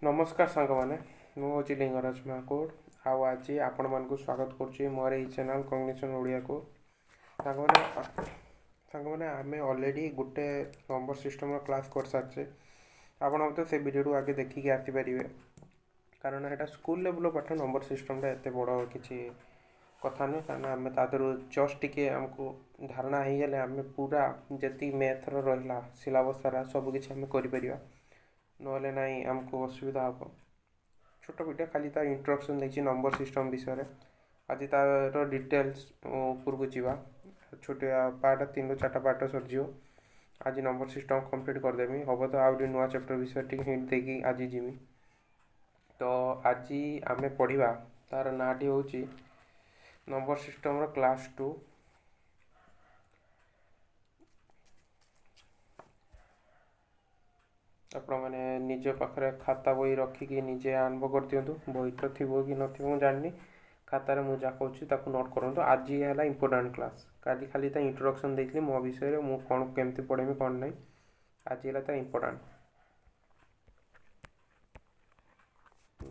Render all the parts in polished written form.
ନମସ୍କାର ସାଙ୍ଗମାନେ, ମୁଁ ହେଉଛି ଲିଙ୍ଗରାଜ ମହାକୁଡ଼ ଆଉ ଆଜି ଆପଣମାନଙ୍କୁ ସ୍ୱାଗତ କରୁଛି ମୋର ଏଇ ଚ୍ୟାନେଲ୍ କଗ୍ନିସନ୍ ଓଡ଼ିଆକୁ। ସାଙ୍ଗମାନେ ସାଙ୍ଗମାନେ ଆମେ ଅଲରେଡ଼ି ଗୋଟେ ନମ୍ବର ସିଷ୍ଟମ୍ର କ୍ଲାସ୍ କରିସାରିଛେ। ଆପଣ ମଧ୍ୟ ସେ ଭିଡ଼ିଓକୁ ଆଗେ ଦେଖିକି ଆସିପାରିବେ, କାରଣ ଏଇଟା ସ୍କୁଲ ଲେଭେଲ୍ର ପାଠ। ନମ୍ବର ସିଷ୍ଟମ୍ଟା ଏତେ ବଡ଼ କିଛି କଥା ନୁହେଁ, କାରଣ ଆମେ ତା ଦେହରୁ ଜଷ୍ଟ ଟିକେ ଆମକୁ ଧାରଣା ହେଇଗଲେ ଆମେ ପୁରା ଯେତିକି ମ୍ୟାଥ୍ର ରହିଲା ସିଲାବସ୍ ସାରା ସବୁକିଛି ଆମେ କରିପାରିବା, ନହେଲେ ନାହିଁ ଆମକୁ ଅସୁବିଧା ହେବ। ଛୋଟ ଭିଡ଼ିଓ, ଖାଲି ତା ଇଣ୍ଟ୍ରୋଡକ୍ସନ୍ ଦେଇଛି ନମ୍ବର ସିଷ୍ଟମ୍ ବିଷୟରେ। ଆଜି ତାର ଡିଟେଲ୍ସ ଉପରକୁ ଯିବା। ଛୋଟିଆ ପାର୍ଟ, ତିନିରୁ ଚାରିଟା ପାର୍ଟ ସରିଯିବ। ଆଜି ନମ୍ବର ସିଷ୍ଟମ୍ କମ୍ପ୍ଲିଟ୍ କରିଦେବି, ହେବ ତ ଆହୁରି ନୂଆ ଚାପ୍ଟର ବିଷୟରେ ଟିକେ ହିଣ୍ଟ ଦେଇକି ଆଜି ଯିବି। ତ ଆଜି ଆମେ ପଢ଼ିବା, ତାର ନାଁଟି ହେଉଛି ନମ୍ବର ସିଷ୍ଟମ୍ର କ୍ଲାସ୍ 2। ଆପଣମାନେ ନିଜ ପାଖରେ ଖାତା ବହି ରଖିକି ନିଜେ ଆରମ୍ଭ କରିଦିଅନ୍ତୁ। ବହି ତ ଥିବ କି ନଥିବ ମୁଁ ଜାଣିନି, ଖାତାରେ ମୁଁ ଯାହା କହୁଛି ତାକୁ ନୋଟ୍ କରନ୍ତୁ। ଆଜି ହେଲା ଇମ୍ପୋର୍ଟାଣ୍ଟ କ୍ଲାସ୍। କାଲି ଖାଲି ତା ଇଣ୍ଟ୍ରୋଡକ୍ସନ୍ ଦେଇଥିଲି ମୋ ବିଷୟରେ, ମୁଁ କ'ଣ କେମିତି ପଢ଼େଇବି କ'ଣ ନାହିଁ। ଆଜି ହେଲା ତା important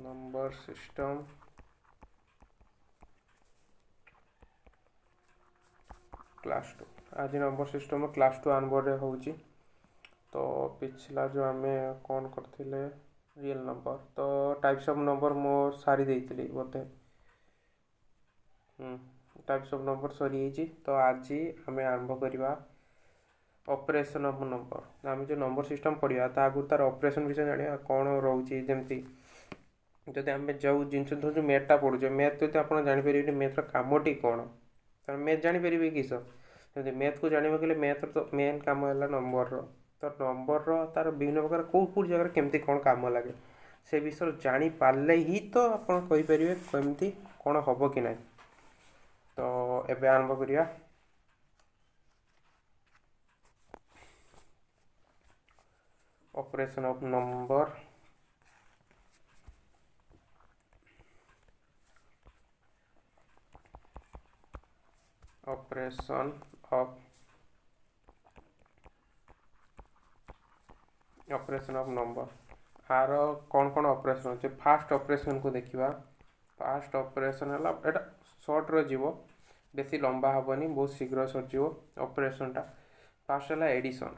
number system class 2। ଆଜି ନମ୍ବର ସିଷ୍ଟମ୍ କ୍ଲାସ୍ 2 ଆରମ୍ଭରେ ହେଉଛି। ତ ପିଛଲା ଯେଉଁ ଆମେ କ'ଣ କରିଥିଲେ, ରିଏଲ୍ ନମ୍ବର, ତ ଟାଇପ୍ସ ଅଫ୍ ନମ୍ବର ମୁଁ ସାରି ଦେଇଥିଲି ବୋଧେ। ଟାଇପ୍ସ ଅଫ୍ ନମ୍ବର ସରିଯାଇଛି। ତ ଆଜି ଆମେ ଆରମ୍ଭ କରିବା ଅପରେସନ୍ ଅଫ୍ ନମ୍ବର। ଆମେ ଯେଉଁ ନମ୍ବର ସିଷ୍ଟମ୍ ପଢ଼ିବା ତା ଆଗରୁ ତାର ଅପରେସନ୍ ବିଷୟରେ ଜାଣିବା କ'ଣ ରହୁଛି। ଯେମିତି ଯଦି ଆମେ ଯେଉଁ ଜିନିଷ ଧରୁଛୁ ମ୍ୟାଥ୍ଟା ପଢ଼ୁଛେ, ମ୍ୟାଥ୍ ଯଦି ଆପଣ ଜାଣିପାରିବେନି ମ୍ୟାଥ୍ର କାମଟି କ'ଣ, ତାହେଲେ ମ୍ୟାଥ୍ ଜାଣିପାରିବେ କି ସାର୍? ଯଦି ମ୍ୟାଥ୍କୁ ଜାଣିବାକୁ ହେଲେ ମ୍ୟାଥ୍ର ତ ମେନ୍ କାମ ହେଲା ନମ୍ବରର। ତ ନମ୍ବରର ତାର ବିଭିନ୍ନ ପ୍ରକାର କେଉଁ କେଉଁ ଜାଗାରେ କେମିତି କ'ଣ କାମ ଲାଗେ ସେ ବିଷୟରେ ଜାଣିପାରିଲେ ହିଁ ତ ଆପଣ କହିପାରିବେ କେମିତି କ'ଣ ହେବ କି ନାହିଁ। ତ ଏବେ ଆରମ୍ଭ କରିବା। Operation of number. Operation of operation of number ଆର କ'ଣ କ'ଣ ଅପରେସନ୍ ଅଛି। ଫାଷ୍ଟ ଅପରେସନ୍କୁ ଦେଖିବା। ଫାଷ୍ଟ ଅପରେସନ୍ ହେଲା, ଏଇଟା ସର୍ଟରେ ଯିବ, ବେଶୀ ଲମ୍ବା ହେବନି, ବହୁତ ଶୀଘ୍ର ସରିଯିବ ଅପରେସନ୍ଟା। ଫାଷ୍ଟ ହେଲା ଏଡ଼ିସନ୍।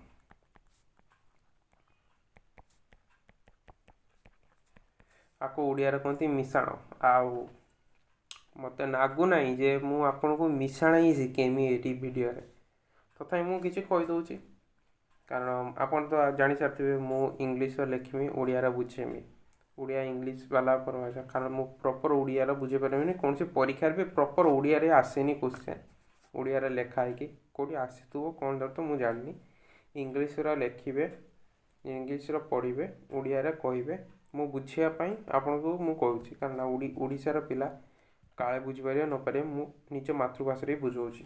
ଆକୁ ଓଡ଼ିଆରେ କୁହନ୍ତି ମିଶାଣ। ଆଉ ମୋତେ ଲାଗୁନାହିଁ ଯେ ମୁଁ ଆପଣଙ୍କୁ ମିଶାଣ ହିଁ ଶିଖେଇମି ଏଇଠି ଭିଡ଼ିଓରେ, ତଥାପି ମୁଁ କିଛି କହିଦେଉଛି, କାରଣ ଆପଣ ତ ଜାଣିସାରିଥିବେ ମୁଁ ଇଂଲିଶରେ ଲେଖିମି, ଓଡ଼ିଆରେ ବୁଝେଇମି। ଓଡ଼ିଆ ଇଂଲିଶ ବାଲା ପରିଭାଷା, କାରଣ ମୁଁ ପ୍ରପର୍ ଓଡ଼ିଆର ବୁଝିପାରିବିନି। କୌଣସି ପରୀକ୍ଷାରେ ବି ପ୍ରପର୍ ଓଡ଼ିଆରେ ଆସେନି କୋଶ୍ଚେନ୍, ଓଡ଼ିଆରେ ଲେଖା ହେଇକି କେଉଁଠି ଆସିଥିବ କ'ଣ ତ ମୁଁ ଜାଣିନି। ଇଂଲିଶର ଲେଖିବେ, ଇଂଲିଶର ପଢ଼ିବେ, ଓଡ଼ିଆରେ କହିବେ। ମୁଁ ବୁଝିବା ପାଇଁ ଆପଣଙ୍କୁ ମୁଁ କହୁଛି, କାରଣ ଓଡ଼ିଶାର ପିଲା କାଳେ ବୁଝିପାରିବେ ନ ପାରିବେ, ମୁଁ ନିଜ ମାତୃଭାଷାରେ ବି ବୁଝାଉଛି।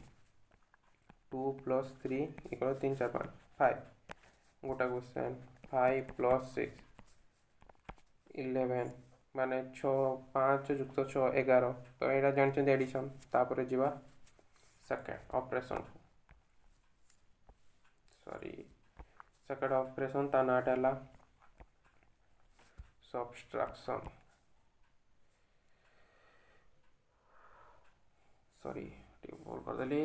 2 ପ୍ଲସ୍ 3 ଇକ୍ୱାଲ୍ 3 4 5 5। ଗୋଟା କୋଶ୍ଚେନ୍, 5 ପ୍ଲସ୍ 6 11, ମାନେ 6 5 ଯୁକ୍ତ 6 11। ତ ଏଇଟା ଜାଣିଛନ୍ତି ଏଡ଼ିସନ୍। ତାପରେ ଯିବା ସେକେଣ୍ଡ ଅପରେସନ୍କୁ। ସରି, ସେକେଣ୍ଡ ଅପରେସନ୍ ତା ନାଁଟା ହେଲା ସବଷ୍ଟ୍ରାକ୍ସନ୍। ସରି, ଟିକେ ଭୁଲ କରିଦେଲି।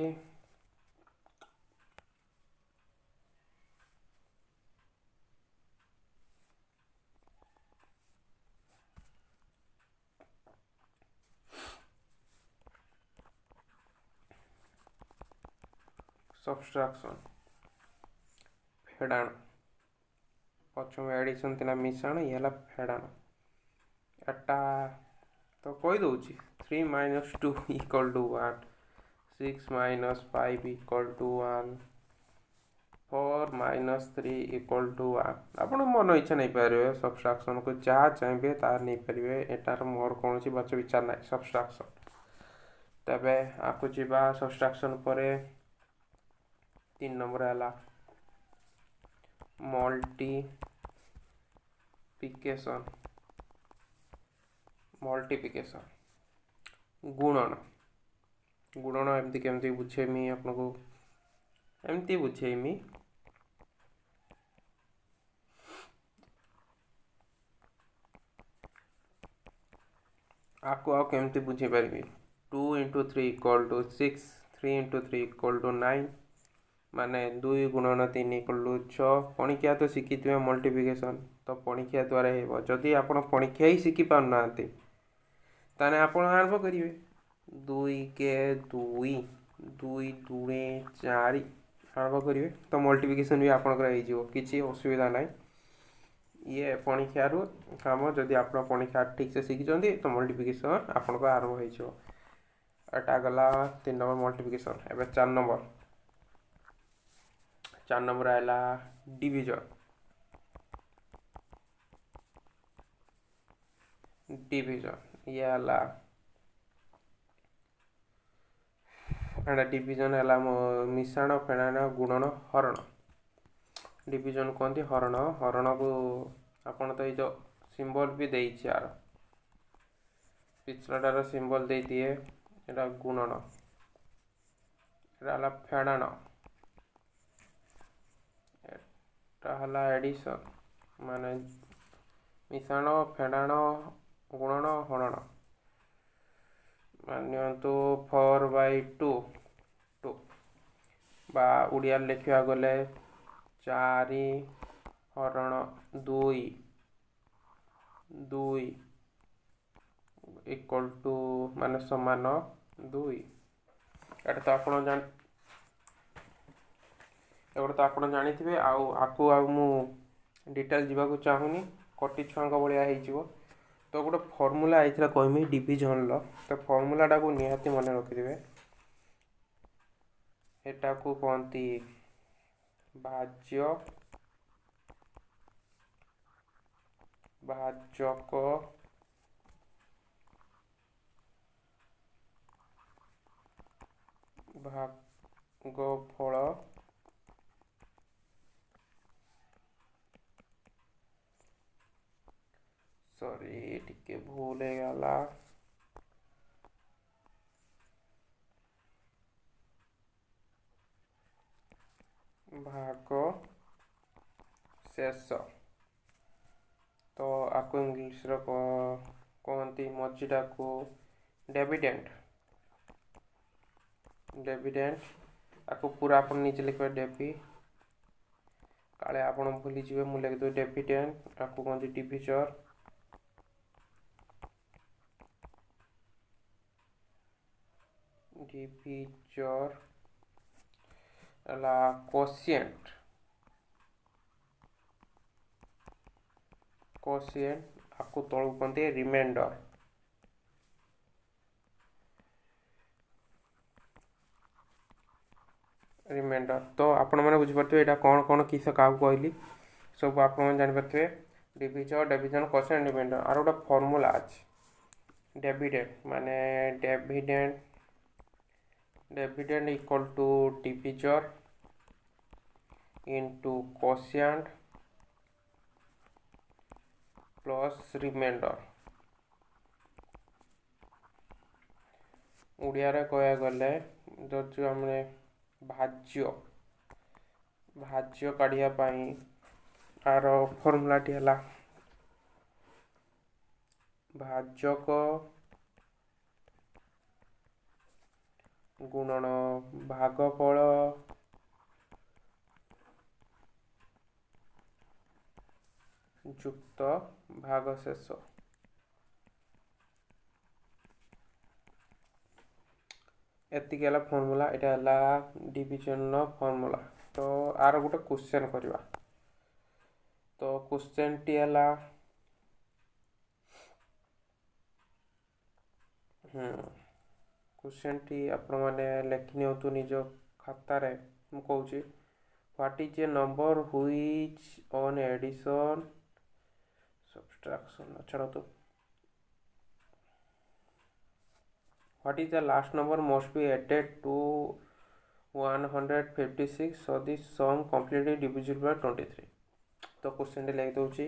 ସବଷ୍ଟ୍ରାକ୍ସନ୍ ଫେଡ଼ାଣ। ପଛମ ଏଡ଼ିସନ୍ ଥିଲା ମିଶାଣ, ଇଏ ହେଲା ଫେଡ଼ାଣ। ଏଟା ତ କହିଦେଉଛି, 3 minus 2 equal to 1, 6 minus 5 equal to 1, 4 minus 3 equal to 1। ଆପଣ ମନ ଇଚ୍ଛା ନେଇପାରିବେ ସବଷ୍ଟ୍ରାକ୍ସନ୍କୁ, ଯାହା ଚାହିଁବେ ତାହା ନେଇପାରିବେ। ଏଟାର ମୋର କୌଣସି ବାଛ ବିଚାର ନାହିଁ ସବଷ୍ଟ୍ରାକ୍ସନ୍। ତେବେ ଆକୁ ଯିବା। ସବଷ୍ଟ୍ରାକ୍ସନ୍ ପରେ 3 ନମ୍ବର ହେଲା ମଲ୍ଟିପ୍ଲିକେସନ୍। ମଲ୍ଟିପ୍ଲିକେସନ୍ ଗୁଣନ। ଗୁଣନ ଏମିତି କେମିତି ବୁଝେଇମି ଆପଣଙ୍କୁ, ଏମିତି ବୁଝେଇମି। ଆକୁ ଆଉ କେମିତି ବୁଝିପାରିବି? 2 into 3 equal to 6, 3 into 3 equal to 9, ମାନେ 2 ଗୁଣନ 3 ଇକ୍ୱାଲ୍ ଟୁ 6। ପଣିକିଆ ତ ଶିଖିଥିବେ ମଲ୍ଟିପ୍ଲିକେସନ୍, ତ ପଣିକିଆ ଦ୍ୱାରା ହେବ। ଯଦି ଆପଣ ପଣିକିଆ ହିଁ ଶିଖିପାରୁନାହାନ୍ତି ତାହେଲେ ଆପଣ ଆରମ୍ଭ କରିବେ 2 କେ 2, 2 ଦୁଣେ 4, ଆରମ୍ଭ କରିବେ ତ ମଲ୍ଟିପ୍ଲିକେସନ୍ ବି ଆପଣଙ୍କର ହେଇଯିବ, କିଛି ଅସୁବିଧା ନାହିଁ। ଇଏ ପଣିଖିଆରୁ କାମ, ଯଦି ଆପଣ ପଣିଖିଆ ଠିକ୍ସେ ଶିଖିଛନ୍ତି ତ ମଲ୍ଟିପ୍ଲିକେସନ୍ ଆପଣଙ୍କ ଆରମ୍ଭ ହେଇଯିବ। ଏଟା ଗଲା 3 ନମ୍ବର ମଲ୍ଟିପ୍ଲିକେସନ୍। ଏବେ 4 ନମ୍ବର, 4 ନମ୍ବର ହେଲା ଡିଭିଜନ୍। ଡିଭିଜନ୍ ଇଏ ହେଲା, ଏଟା ଡିଭିଜନ୍ ହେଲା ମିଶାଣ, ଫେଡ଼ାଣ, ଗୁଣନ, ହରଣ। ଡିଭିଜନ୍ କୁହନ୍ତି ହରଣ। ହରଣକୁ ଆପଣ ତ ଏଇ ଯେଉଁ ସିମ୍ବଲ୍ ବି ଦେଇଛି, ଆର ପିଛଲାଟାର ସିମ୍ବଲ୍ ଦେଇଦିଏ। ଏଟା ଗୁଣନ, ଏଟା ହେଲା ଫେଡ଼ାଣ, ଏଟା ହେଲା ଏଡ଼ିସନ୍, ମାନେ ମିଶାଣ, ଫେଡ଼ାଣ, ଗୁଣନ, ହରଣ। ମାନେ ନିଅନ୍ତୁ 4/2, 2 ବା ଓଡ଼ିଆରେ ଲେଖିବାକୁ ଗଲେ 4 ହରଣ 2, 2 ଇକ୍ୱାଲ୍ ଟୁ ମାନେ ସମାନ 2। ଏଇଟା ତ ଆପଣ ଜାଣି, ଏଗୁଡ଼ା ତ ଆପଣ ଜାଣିଥିବେ। ଆଉ ଆକୁ ଆଉ ମୁଁ ଡିଟେଲ୍ ଯିବାକୁ ଚାହୁଁନି, କଟି ଛୁଆଙ୍କ ଭଳିଆ ହେଇଯିବ। ତ ଗୋଟେ ଫର୍ମୁଲା ଏଇଥିରେ କହିମି ଡିଭିଜନ୍ର, ତ ଫର୍ମୁଲାଟାକୁ ନିହାତି ମନେ ରଖିଥିବେ। ଏଟାକୁ କୁହନ୍ତି ଭାଜ୍ୟ, ଭାଜକ ଭାଗଫଳ ସରି ଟିକେ ଭୁଲ ହେଇଗଲା, ଭାଗ ଶେଷ। ତ ଆକୁ ଇଂଲିଶରେ କୁହନ୍ତି ମଝିଟାକୁ ଡେଭିଡେଣ୍ଟ, ଡେଭିଡେଣ୍ଟ। ଆକୁ ପୁରା ଆପଣ ନିଜେ ଲେଖିବେ ଡେଭି, କାଳେ ଆପଣ ଭୁଲିଯିବେ, ମୁଁ ଲେଖିଦେବି ଡେଭିଡେଣ୍ଟ। ଆକୁ କୁହନ୍ତି ଡିଭିଜର। ଡିଭିଜର ହେଲା କୋସିଏଣ୍ଟ, କୋସିଏଣ୍ଟ ଆକୁ ତଳକୁ କୁହନ୍ତି ରିମାଇଣ୍ଡର। ରିମାଇଣ୍ଡର। ତ ଆପଣମାନେ ବୁଝିପାରୁଥିବେ ଏଇଟା କ'ଣ କ'ଣ କିସ କାହାକୁ କହିଲି, ସବୁ ଆପଣମାନେ ଜାଣିପାରୁଥିବେ। ଡିଭିଜର, ଡିଭିଜନ, କୋସିଏଣ୍ଟ, ରିମାଇଣ୍ଡର। ଆର ଗୋଟେ ଫର୍ମୁଲା ଅଛି ଡେଭିଡେଣ୍ଟ, ମାନେ dividend, dividend equal to divisor into quotient plus remainder। ଓଡ଼ିଆରେ କହିବାକୁ ଗଲେ ଯଦି ଆମେ ଭାଜ୍ୟ, ଭାଜ୍ୟ କାଢ଼ିବା ପାଇଁ ଆର ଫର୍ମୁଲାଟି ହେଲା ଭାଜକ ଗୁଣନ ଭାଗଫଳ ଯୁକ୍ତ ଭାଗଶେଷ। ଏତିକି ହେଲା ଫର୍ମୁଲା, ଏଇଟା ହେଲା ଡିଭିଜନର ଫର୍ମୁଲା। ତ ଆର ଗୋଟେ କ୍ୱେଶ୍ଚନ୍ କରିବା। ତ କ୍ୱେଶ୍ଚନ୍ଟି ହେଲା, କ୍ୱେଶ୍ଚନ୍ଟି ଆପଣମାନେ ଲେଖି ନିଅନ୍ତୁ ନିଜ ଖାତାରେ। ମୁଁ କହୁଛି, what is a number which on addition subtraction, ଛାଡ଼ନ୍ତୁ, what is the last number must be added to 156 so the sum completely divisible by 23। ତ କ୍ୱେଶ୍ଚନ୍ଟି ଲେଖି ଦେଉଛି,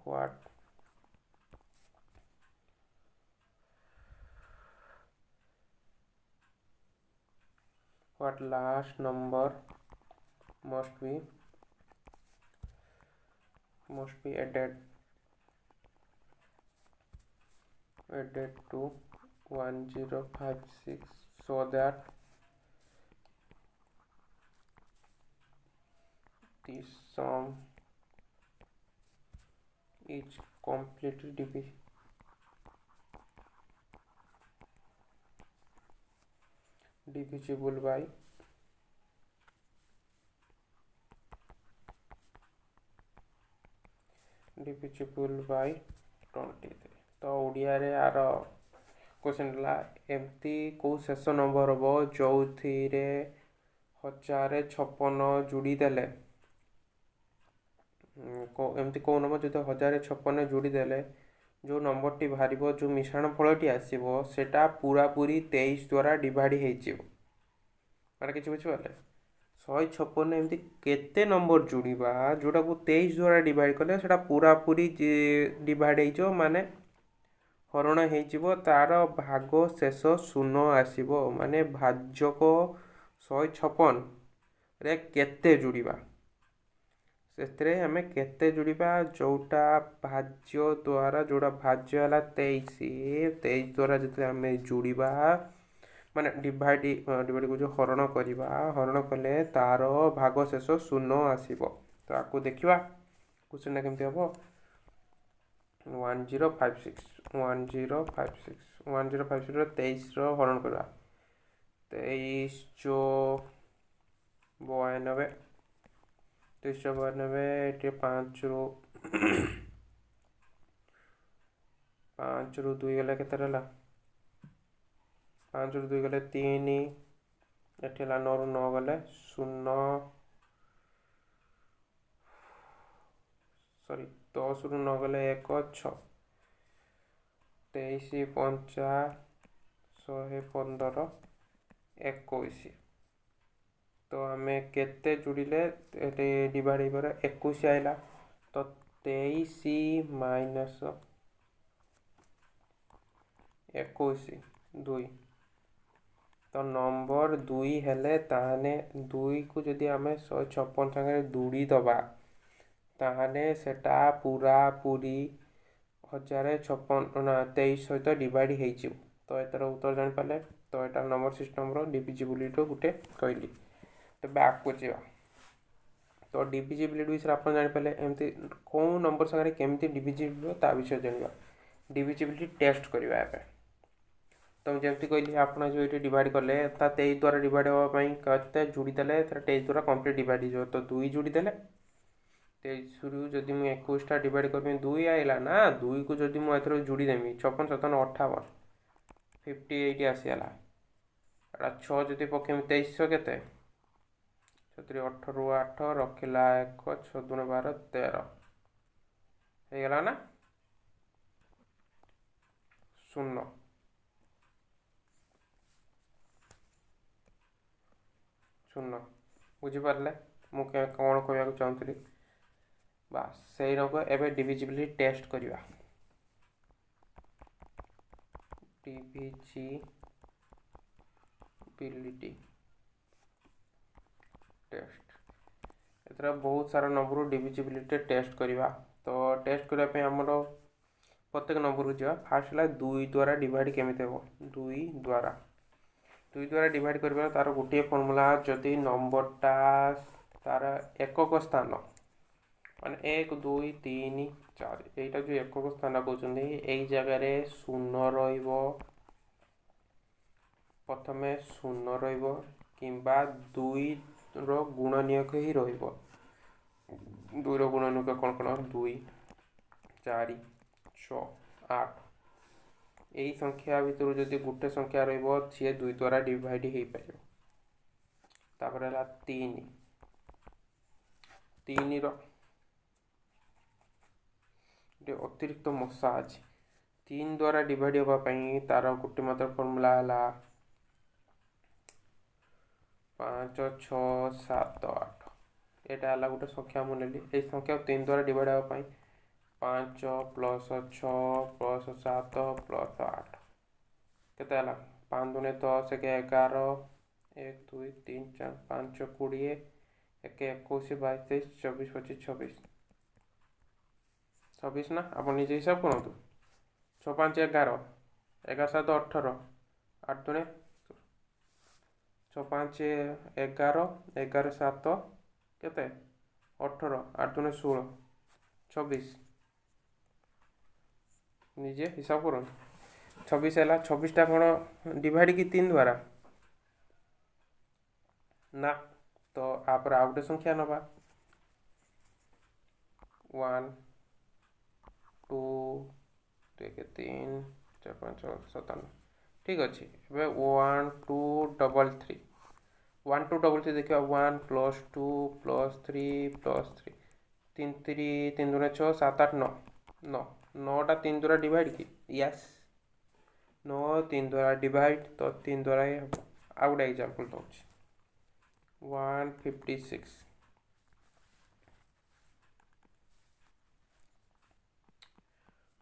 what what last number must be added added to 1056 so that the sum is completely divisible by 23। ତ ଓଡ଼ିଆରେ ଆର question ହେଲା, ଏମିତି କେଉଁ ଶେଷ number ହେବ ଯେଉଁଥିରେ 1056 ଯୋଡ଼ି ଦେଲେ, ଏମିତି କେଉଁ ନମ୍ବର ଯଦି 1056 ଯୋଡ଼ି ଦେଲେ ଯେଉଁ ନମ୍ବରଟି ବାହାରିବ, ଯେଉଁ ମିଶ୍ରଣ ଫଳଟି ଆସିବ, ସେଇଟା ପୁରାପୁରି 23 ଦ୍ୱାରା ଡିଭାଇଡ଼ ହେଇଯିବ। ମାନେ କିଛି ବୁଝିପାରିଲେ? 156 ଏମିତି କେତେ ନମ୍ବର ଯୋଡ଼ିବା ଯେଉଁଟାକୁ 23 ଦ୍ୱାରା ଡିଭାଇଡ଼ କଲେ ସେଇଟା ପୁରାପୁରି ଡିଭାଇଡ଼ ହେଇଯିବ, ମାନେ ହରଣ ହେଇଯିବ, ତାର ଭାଗ ଶେଷ ଶୂନ ଆସିବ। ମାନେ ଭାଜକ 156ରେ କେତେ ଯୋଡ଼ିବା, ସେଥିରେ ଆମେ କେତେ ଯୋଡ଼ିବା ଯେଉଁଟା ଭାଜ୍ୟ ଦ୍ୱାରା, ଯେଉଁଟା ଭାଜ୍ୟ ହେଲା 23, 23 ଦ୍ୱାରା ଯେତେବେଳେ ଆମେ ଯୋଡ଼ିବା, ମାନେ ଡିଭାଇଡ଼ କହୁଛୁ ହରଣ କରିବା, ହରଣ କଲେ ତାର ଭାଗ ଶେଷ ଶୂନ ଆସିବ। ତ ଆକୁ ଦେଖିବା କ୍ୱେଶ୍ଚନଟା କେମିତି ହେବ। 1056, 1056, 1056ର 23ର ହରଣ କରିବା। 23 ଚଉ 92, 23 ଚଉ 92। ଏଠି 5ରୁ 2 ଗଲେ କେତେ ରହିଲା? 5ରୁ 2 ଗଲେ 3, ଏଠି ହେଲା 9ରୁ 9 ଗଲେ 0, ସରି 10ରୁ 9 ଗଲେ 1, 6, 23 ପଞ୍ଚା 115, 21। ତ ଆମେ କେତେ ଯୋଡ଼ିଲେ ଏଠି ଡିଭାଇଡ଼ ହେଇପାରିବ? 21 ଆଇଲା। ତ 23 ମାଇନସ୍ 21 2। ତ ନମ୍ବର 2 ହେଲେ ତାହେଲେ 2କୁ ଯଦି ଆମେ 156 ସାଙ୍ଗରେ ଯୋଡ଼ି ଦେବା, ତାହେଲେ ସେଟା ପୁରାପୁରି 1056 ନା 23 ସହିତ ଡିଭାଇଡ଼ ହେଇଯିବ। ତ ଏଥର ଉତ୍ତର ଜାଣିପାରିଲେ। ତ ଏଇଟା ନମ୍ବର ସିଷ୍ଟମର ଡିଭିଜିବିଲିଟିର ଗୋଟେ କହିଲି। ତ ବ୍ୟାକ୍କୁ ଯିବା। ତ ଡିଭିଜିବିଲିଟି ବିଷୟରେ ଆପଣ ଜାଣିପାରିଲେ, ଏମିତି କେଉଁ ନମ୍ବର ସାଙ୍ଗରେ କେମିତି ଡିଭିଜିବଲ୍ ତା ବିଷୟରେ ଜାଣିବା। ଡିଭିଜିବିଲିଟି ଟେଷ୍ଟ କରିବା ଏବେ। ତ ମୁଁ ଯେମିତି କହିଲି, ଆପଣ ଯେଉଁ ଏଇଠି ଡିଭାଇଡ଼ କଲେ, ତା 23 ଦ୍ୱାରା ଡିଭାଇଡ଼ ହେବା ପାଇଁ କେତେ ଯୋଡ଼ି ଦେଲେ ତାର 23 ଦ୍ୱାରା କମ୍ପ୍ଲିଟ୍ ଡିଭାଇଡ଼ ହେଇଯିବ? ତ 2 ଯୋଡ଼ି ଦେଲେ, 23ରୁ ଯଦି ମୁଁ 21ଟା ଡିଭାଇଡ଼ କରିବି 2 ଆଇଲା ନା? 2କୁ ଯଦି ମୁଁ ଏଥର ଯୋଡ଼ି ଦେମି, 56 57 58, 58 ଆସିଗଲା। ଏଇଟା 6 ଯଦି ପକେଇମି 23 କେତେ? 36, 8ରୁ 8 ରଖିଲା 1, 6 ଦୁଣ 12, 13 ହେଇଗଲା ନା? ଶୂନ। ଶୂନ। ବୁଝିପାରିଲେ ମୁଁ କ'ଣ କହିବାକୁ ଚାହୁଁଥିଲି? ବାସ୍, ସେଇ ରକମ ଏବେ ଡିଭିଜିବିଲିଟି ଟେଷ୍ଟ କରିବା। ଡିଭିଜିବିଲିଟି ଟେଷ୍ଟ, ଏଥିରେ ବହୁତ ସାରା ନମ୍ବରରୁ ଡିଭିଜିବିଲିଟି ଟେଷ୍ଟ କରିବା। ତ ଟେଷ୍ଟ କରିବା ପାଇଁ ଆମର ପ୍ରତ୍ୟେକ ନମ୍ବରକୁ ଯିବା। ଫାର୍ଷ୍ଟ ହେଲା 2 ଦ୍ୱାରା ଡିଭାଇଡ଼ କେମିତି ହେବ। 2 ଦ୍ୱାରା, 2 ଦ୍ୱାରା ଡିଭାଇଡ଼ କରିବା ତାର ଗୋଟିଏ ଫର୍ମୁଲା, ଯଦି ନମ୍ବରଟା ତାର ଏକକ ସ୍ଥାନ, ମାନେ 1 2 3 4, ଏଇଟା ଯେଉଁ ଏକକ ସ୍ଥାନ କହୁଛନ୍ତି, ଏଇ ଜାଗାରେ ଶୂନ ରହିବ, ପ୍ରଥମେ ଶୂନ ରହିବ କିମ୍ବା 2ର ଗୁଣନୀୟକ ହିଁ ରହିବ। 2ର ଗୁଣନୀୟକ କ'ଣ କ'ଣ? 2, 4, 6, 8, ଏଇ ସଂଖ୍ୟା ଭିତରୁ ଯଦି ଗୋଟେ ସଂଖ୍ୟା ରହିବ, ସିଏ 2 ଦ୍ୱାରା ଡିଭାଇଡ଼ ହେଇପାରିବ। ତାପରେ ହେଲା 3। 3ର ଗୋଟେ ଅତିରିକ୍ତ ମଶା ଅଛି। 3 ଦ୍ୱାରା ଡିଭାଇଡ଼ ହେବା ପାଇଁ ତାର ଗୋଟେ ମାତ୍ର ଫର୍ମୁଲା ହେଲା 5, 6, 7, 8। ଏଇଟା ହେଲା ଗୋଟେ ସଂଖ୍ୟା ମୁଁ ନେଲି। ଏଇ ସଂଖ୍ୟା 3 ଦ୍ୱାରା ଡିଭାଇଡ଼ ହେବା ପାଇଁ 5 ପ୍ଲସ୍ 6 ପ୍ଲସ୍ 7 ପ୍ଲସ୍ 8 କେତେ ହେଲା? 5 ଦୁନେ 10, 1 11, 1 2 3 4 5 20, 1 21, 22 23 24 25 26, 26 ନା? ଆପଣ ନିଜେ ହିସାବ କରନ୍ତୁ। 6 5 11, 11 7 18, 8 ଦୁଣେ 6 5 11, 11 7 କେତେ 18, 8 ଦୁଣେ 16, 26। ନିଜେ ହିସାବ କରନ୍ତୁ। 26 ହେଲା। 26ଟା କ'ଣ ଡିଭାଇଡ଼ କି 3 ଦ୍ୱାରା? ନା। ତ ଆପରେ ଆଉ ଗୋଟେ ସଂଖ୍ୟା ନେବା। 1 2 1 3 4 5 6 7 8। ଠିକ୍ ଅଛି। ଏବେ 1 2 3 3, 1 2 3 3 ଦେଖିବା। 1 ପ୍ଲସ୍ 2 ପ୍ଲସ୍ 3 ପ୍ଲସ୍ 3, 3 3 3 ଦୁଣେ 6, 7 8 9, 9। 9ଟା 3 ଦ୍ୱାରା ଡିଭାଇଡ଼ କି? ୟେସ୍, 9 3 ଦ୍ୱାରା ଡିଭାଇଡ଼, ତ 3 ଦ୍ୱାରା ହିଁ ହେବ। ଆଉ ଗୋଟେ ଏକ୍ଜାମ୍ପଲ୍ ଦେଉଛି। 156,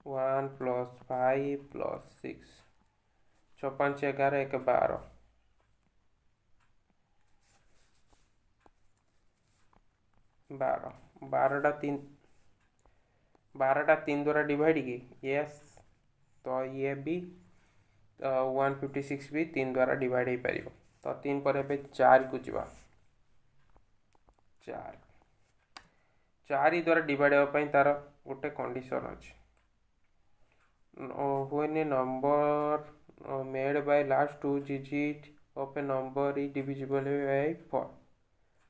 1 ପ୍ଲସ୍ 5 ପ୍ଲସ୍ 6, 6 5 11, 1 12, 12। 12ଟା 3, 12ଟା 3 ଦ୍ୱାରା ଡିଭାଇଡ଼ କି? ୟେସ୍। ତ ଇଏ ବି 156 ବି 3 ଦ୍ୱାରା ଡିଭାଇଡ଼ ହେଇପାରିବ। ତ 3 ପରେ ଏବେ 4କୁ ଯିବା। 4, 4 ଦ୍ୱାରା ଡିଭାଇଡ଼ ହେବା ପାଇଁ ତାର ଗୋଟେ କଣ୍ଡିସନ୍ ଅଛି। When a number made by last two digit of a number is divisible by 4।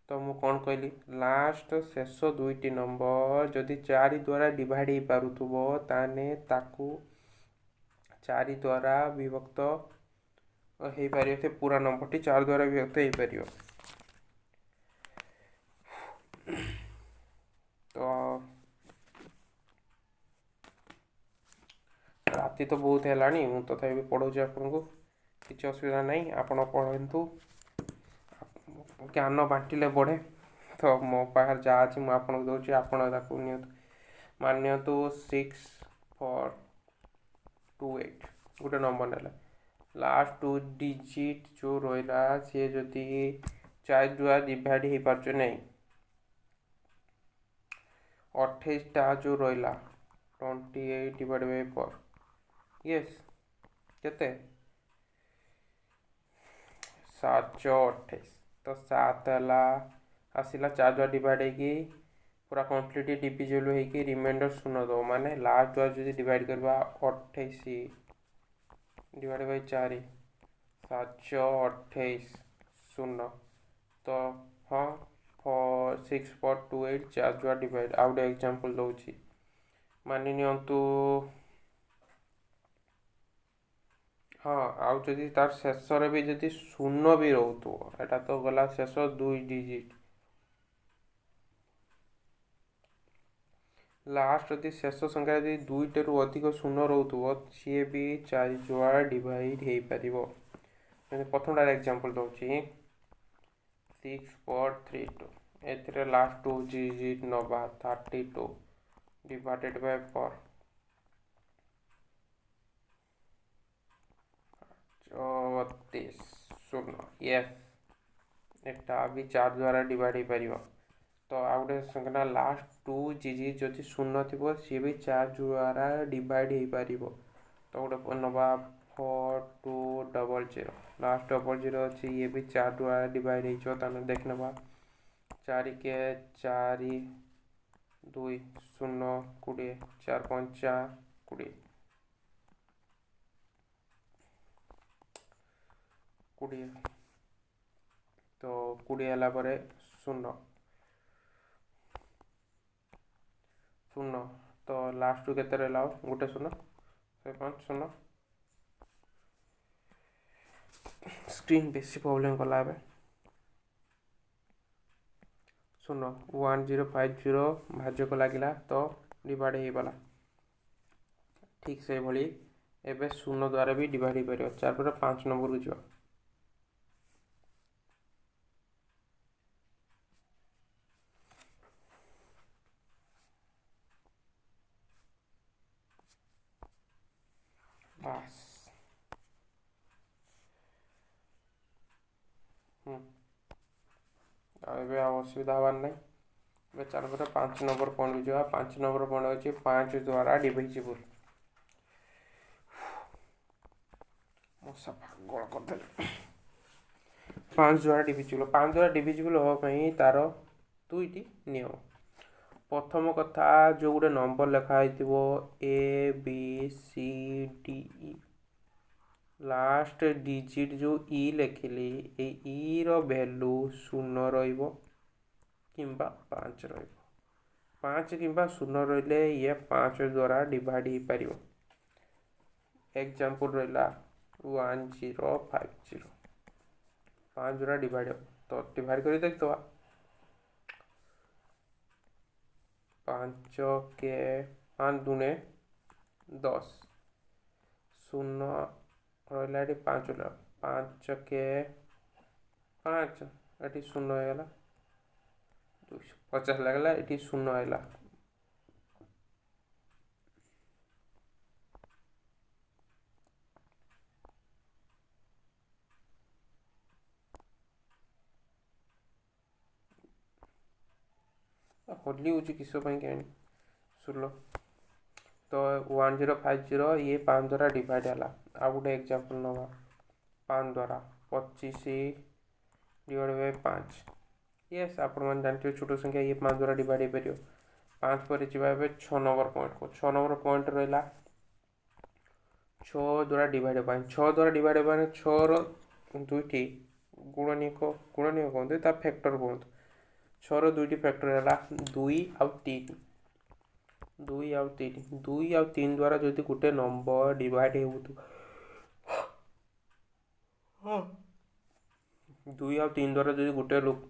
ତ ମୁଁ କ'ଣ କହିଲି? ଲାଷ୍ଟ ଶେଷ ଦୁଇଟି ନମ୍ବର ଯଦି 4 ଦ୍ୱାରା ଡିଭାଇଡ଼ ହେଇପାରୁଥିବ, ତାହେଲେ ତାକୁ 4 ଦ୍ୱାରା ବିଭକ୍ତ ହେଇପାରିବ। ସେ ପୁରା ନମ୍ବରଟି 4 ଦ୍ୱାରା ବିଭକ୍ତ ହେଇପାରିବ। ତ ରାତି ତ ବହୁତ ହେଲାଣି, ମୁଁ ତଥାପି ପଢ଼ଉଛି ଆପଣଙ୍କୁ। କିଛି ଅସୁବିଧା ନାହିଁ, ଆପଣ ପଢ଼ନ୍ତୁ। ଜ୍ଞାନ ବାଣ୍ଟିଲେ ବଢ଼େ। ତ ମୋ ପାଖରେ ଯାହା ଅଛି ମୁଁ ଆପଣଙ୍କୁ ଦେଉଛି, ଆପଣ ତାକୁ ନିଅନ୍ତୁ। ମାନି ନିଅନ୍ତୁ 6 4 2 8 ଗୋଟେ ନମ୍ବର ନେଲେ। ଲାଷ୍ଟ ଟୁ ଡିଜିଟ୍ ଯେଉଁ ରହିଲା, ସିଏ ଯଦି 4 ଦ୍ୱାରା ଡିଭାଇଡ଼ ହେଇପାରୁଛି ନାହିଁ। 28ଟା ଯେଉଁ ରହିଲା, 28 ଡିଭାଇଡ଼ ବାଇ 4, ୟେସ୍, କେତେ? 7 28। ତ 7 ହେଲା ଆସିଲା 4 ଦ୍ୱାରା ଡିଭାଇଡ଼ ହେଇକି ପୁରା କମ୍ପ୍ଲିଟ୍ ଡିଭିଜିବଲ୍ ହେଇକି ରିମାଇଣ୍ଡର ଶୂନ ଦେବ। ମାନେ ଲାଷ୍ଟ ଦ୍ୱାରା ଯଦି ଡିଭାଇଡ଼ କରିବା, 28 ଡିଭାଇଡ଼ ବାଇ 4, 7 28 ଶୂନ। ତ ହଁ, 6 4 2 8 4 ଦ୍ୱାରା ଡିଭାଇଡ଼। ଆଉ ଗୋଟେ ଏକ୍ଜାମ୍ପଲ୍ ଦେଉଛି। ମାନି ନିଅନ୍ତୁ, ହଁ, ଆଉ ଯଦି ତାର ଶେଷରେ ବି ଯଦି ଶୂନ ବି ରହୁଥିବ। ଏଇଟା ତ ଗଲା ଶେଷ ଦୁଇ ଡିଜିଟ୍। ଲାଷ୍ଟ ଯଦି ଶେଷ ସଂଖ୍ୟା ଯଦି ଦୁଇଟାରୁ ଅଧିକ ଶୂନ ରହୁଥିବ, ସିଏ ବି 4 ଦ୍ୱାରା ଡିଭାଇଡ଼ ହେଇପାରିବ। ପ୍ରଥମଟାର ଏକ୍ଜାମ୍ପଲ୍ ଦେଉଛି। 6 4 3 2, ଏଥିରେ ଲାଷ୍ଟ ଟୁ ଡିଜିଟ୍ ନେବା। 32 ଡିଭାଇଡେଡ଼ ବାଇ 4, 34 ଶୂନ। ୟେସ୍, ଏଟା ବି 4 ଦ୍ୱାରା ଡିଭାଇଡ଼ ହେଇପାରିବ। ତ ଆଉ ଗୋଟେ ସଂଖ୍ୟା, ଲାଷ୍ଟ ଟୁ ଡିଜିଟ୍ ଯଦି ଶୂନ ଥିବ, ସିଏ ବି 4 ଦ୍ୱାରା ଡିଭାଇଡ଼ ହେଇପାରିବ। ତ ଗୋଟେ ନେବା, 4 2 00। ଲାଷ୍ଟ 00 ଅଛି, ଇଏ ବି 4 ଦ୍ୱାରା ଡିଭାଇଡ଼ ହେଇଯିବ। ତାହେଲେ ଦେଖିନେବା, 4 କେ 4, 2 0 20, 4 ପଞ୍ଚା 20, 20। ତ 20 ହେଲା ପରେ ଶୂନ ଶୂନ। ତ ଲାଷ୍ଟକୁ କେତେ ରହିଲା? ଆଉ ଗୋଟେ ଶୂନ, 105 ଶୂନ। ସ୍କ୍ରିନ୍ ବେଶୀ ପ୍ରୋବ୍ଲେମ୍ କଲା ଏବେ। ଶୂନ, 1050 ଭାଜକ ଲାଗିଲା, ତ ଡିଭାଇଡ଼ ହେଇଗଲା। ଠିକ୍ ସେଇଭଳି ଏବେ ଶୂନ ଦ୍ୱାରା ବି ଡିଭାଇଡ଼ ହେଇପାରିବ। 4 ପରେ 5 ନମ୍ବରକୁ ଯିବା। ବାସ୍, ଆଉ ଏବେ ଆଉ ଅସୁବିଧା ହେବାର ନାହିଁ। ଏବେ 4 ପରେ 5 ନମ୍ବର ପଏଣ୍ଟକୁ ଯିବା। 5 ନମ୍ବର ପଏଣ୍ଟ ଅଛି 5 ଦ୍ୱାରା ଡିଭିଜିବୁଲ୍। ମଶା ପାଗଳ କରିଦେଲେ। 5 ଦ୍ୱାରା ଡିଭିଜିବୁଲ୍, 5 ଦ୍ୱାରା ଡିଭିଜିବୁଲ୍ ହେବା ପାଇଁ ତାର ଦୁଇଟି ନିୟମ। ପ୍ରଥମ କଥା, ଯେଉଁ ଗୋଟେ ନମ୍ବର ଲେଖା ହେଇଥିବ A B C D E, last digit ଯେଉଁ ଇ ଲେଖିଲି, ଏଇ ଇର ଭ୍ୟାଲୁ 0 ରହିବ କିମ୍ବା 5 ରହିବ। 5 କିମ୍ବା 0 ରହିଲେ ଇଏ 5 ଦ୍ୱାରା ଡିଭାଇଡ଼ ହେଇପାରିବ। ଏକ୍ଜାମ୍ପଲ୍ ରହିଲା 1050, 5 ଦ୍ୱାରା ଡିଭାଇଡ଼ ହେବ। ତ ଡିଭାଇଡ଼ କରି ଦେଖିଦେବା। 5 କେ 5 ଦୁଣେ 10, 0 ରହିଲା ଏଠି, 5 ରହିଲା, 5 କେ 5, ଏଠି 0 ହେଇଗଲା, 250 ଲାଗିଲା, ଏଠି 0 ହେଲା। ହୋଲି ହେଉଛି କିସ ପାଇଁ କେଜାଣି 16। ତ 1050 ଇଏ 5 ଦ୍ୱାରା ଡିଭାଇଡ଼ ହେଲା। ଆଉ ଗୋଟେ ଏକ୍ଜାମ୍ପଲ୍ ନେବା, 5 ଦ୍ୱାରା 25 ଡିଭାଇଡ଼ ବାଇ 5। ୟେସ୍, ଆପଣମାନେ ଜାଣିଥିବେ ଛୋଟ ସଂଖ୍ୟା ଇଏ 5 ଦ୍ୱାରା ଡିଭାଇଡ଼ ହେଇପାରିବ। 5 ପରେ ଯିବା ଏବେ 6 ନମ୍ବର ପଏଣ୍ଟକୁ। 6 ନମ୍ବର ପଏଣ୍ଟ ରହିଲା 6 ଦ୍ୱାରା ଡିଭାଇଡ଼ ହେବା ପାଇଁ। 6 ଦ୍ୱାରା ଡିଭାଇଡ଼ ହେବା ପାଇଁ 6ର ଦୁଇଟି ଗୁଣନୀୟକ, ଗୁଣନୀୟ କୁହନ୍ତୁ ତା ଫ୍ୟାକ୍ଟର କୁହନ୍ତୁ, 6ର ଦୁଇଟି ଫ୍ୟାକ୍ଟର ହେଲା 2 ଆଉ 3। 2 ଆଉ 3, 2 ଆଉ 3 ଦ୍ୱାରା ଯଦି ଗୋଟେ ନମ୍ବର ଡିଭାଇଡ଼ ହେଉଥିବ, 2 ଆଉ 3 ଦ୍ୱାରା ଯଦି ଗୋଟେ ଲୋକ,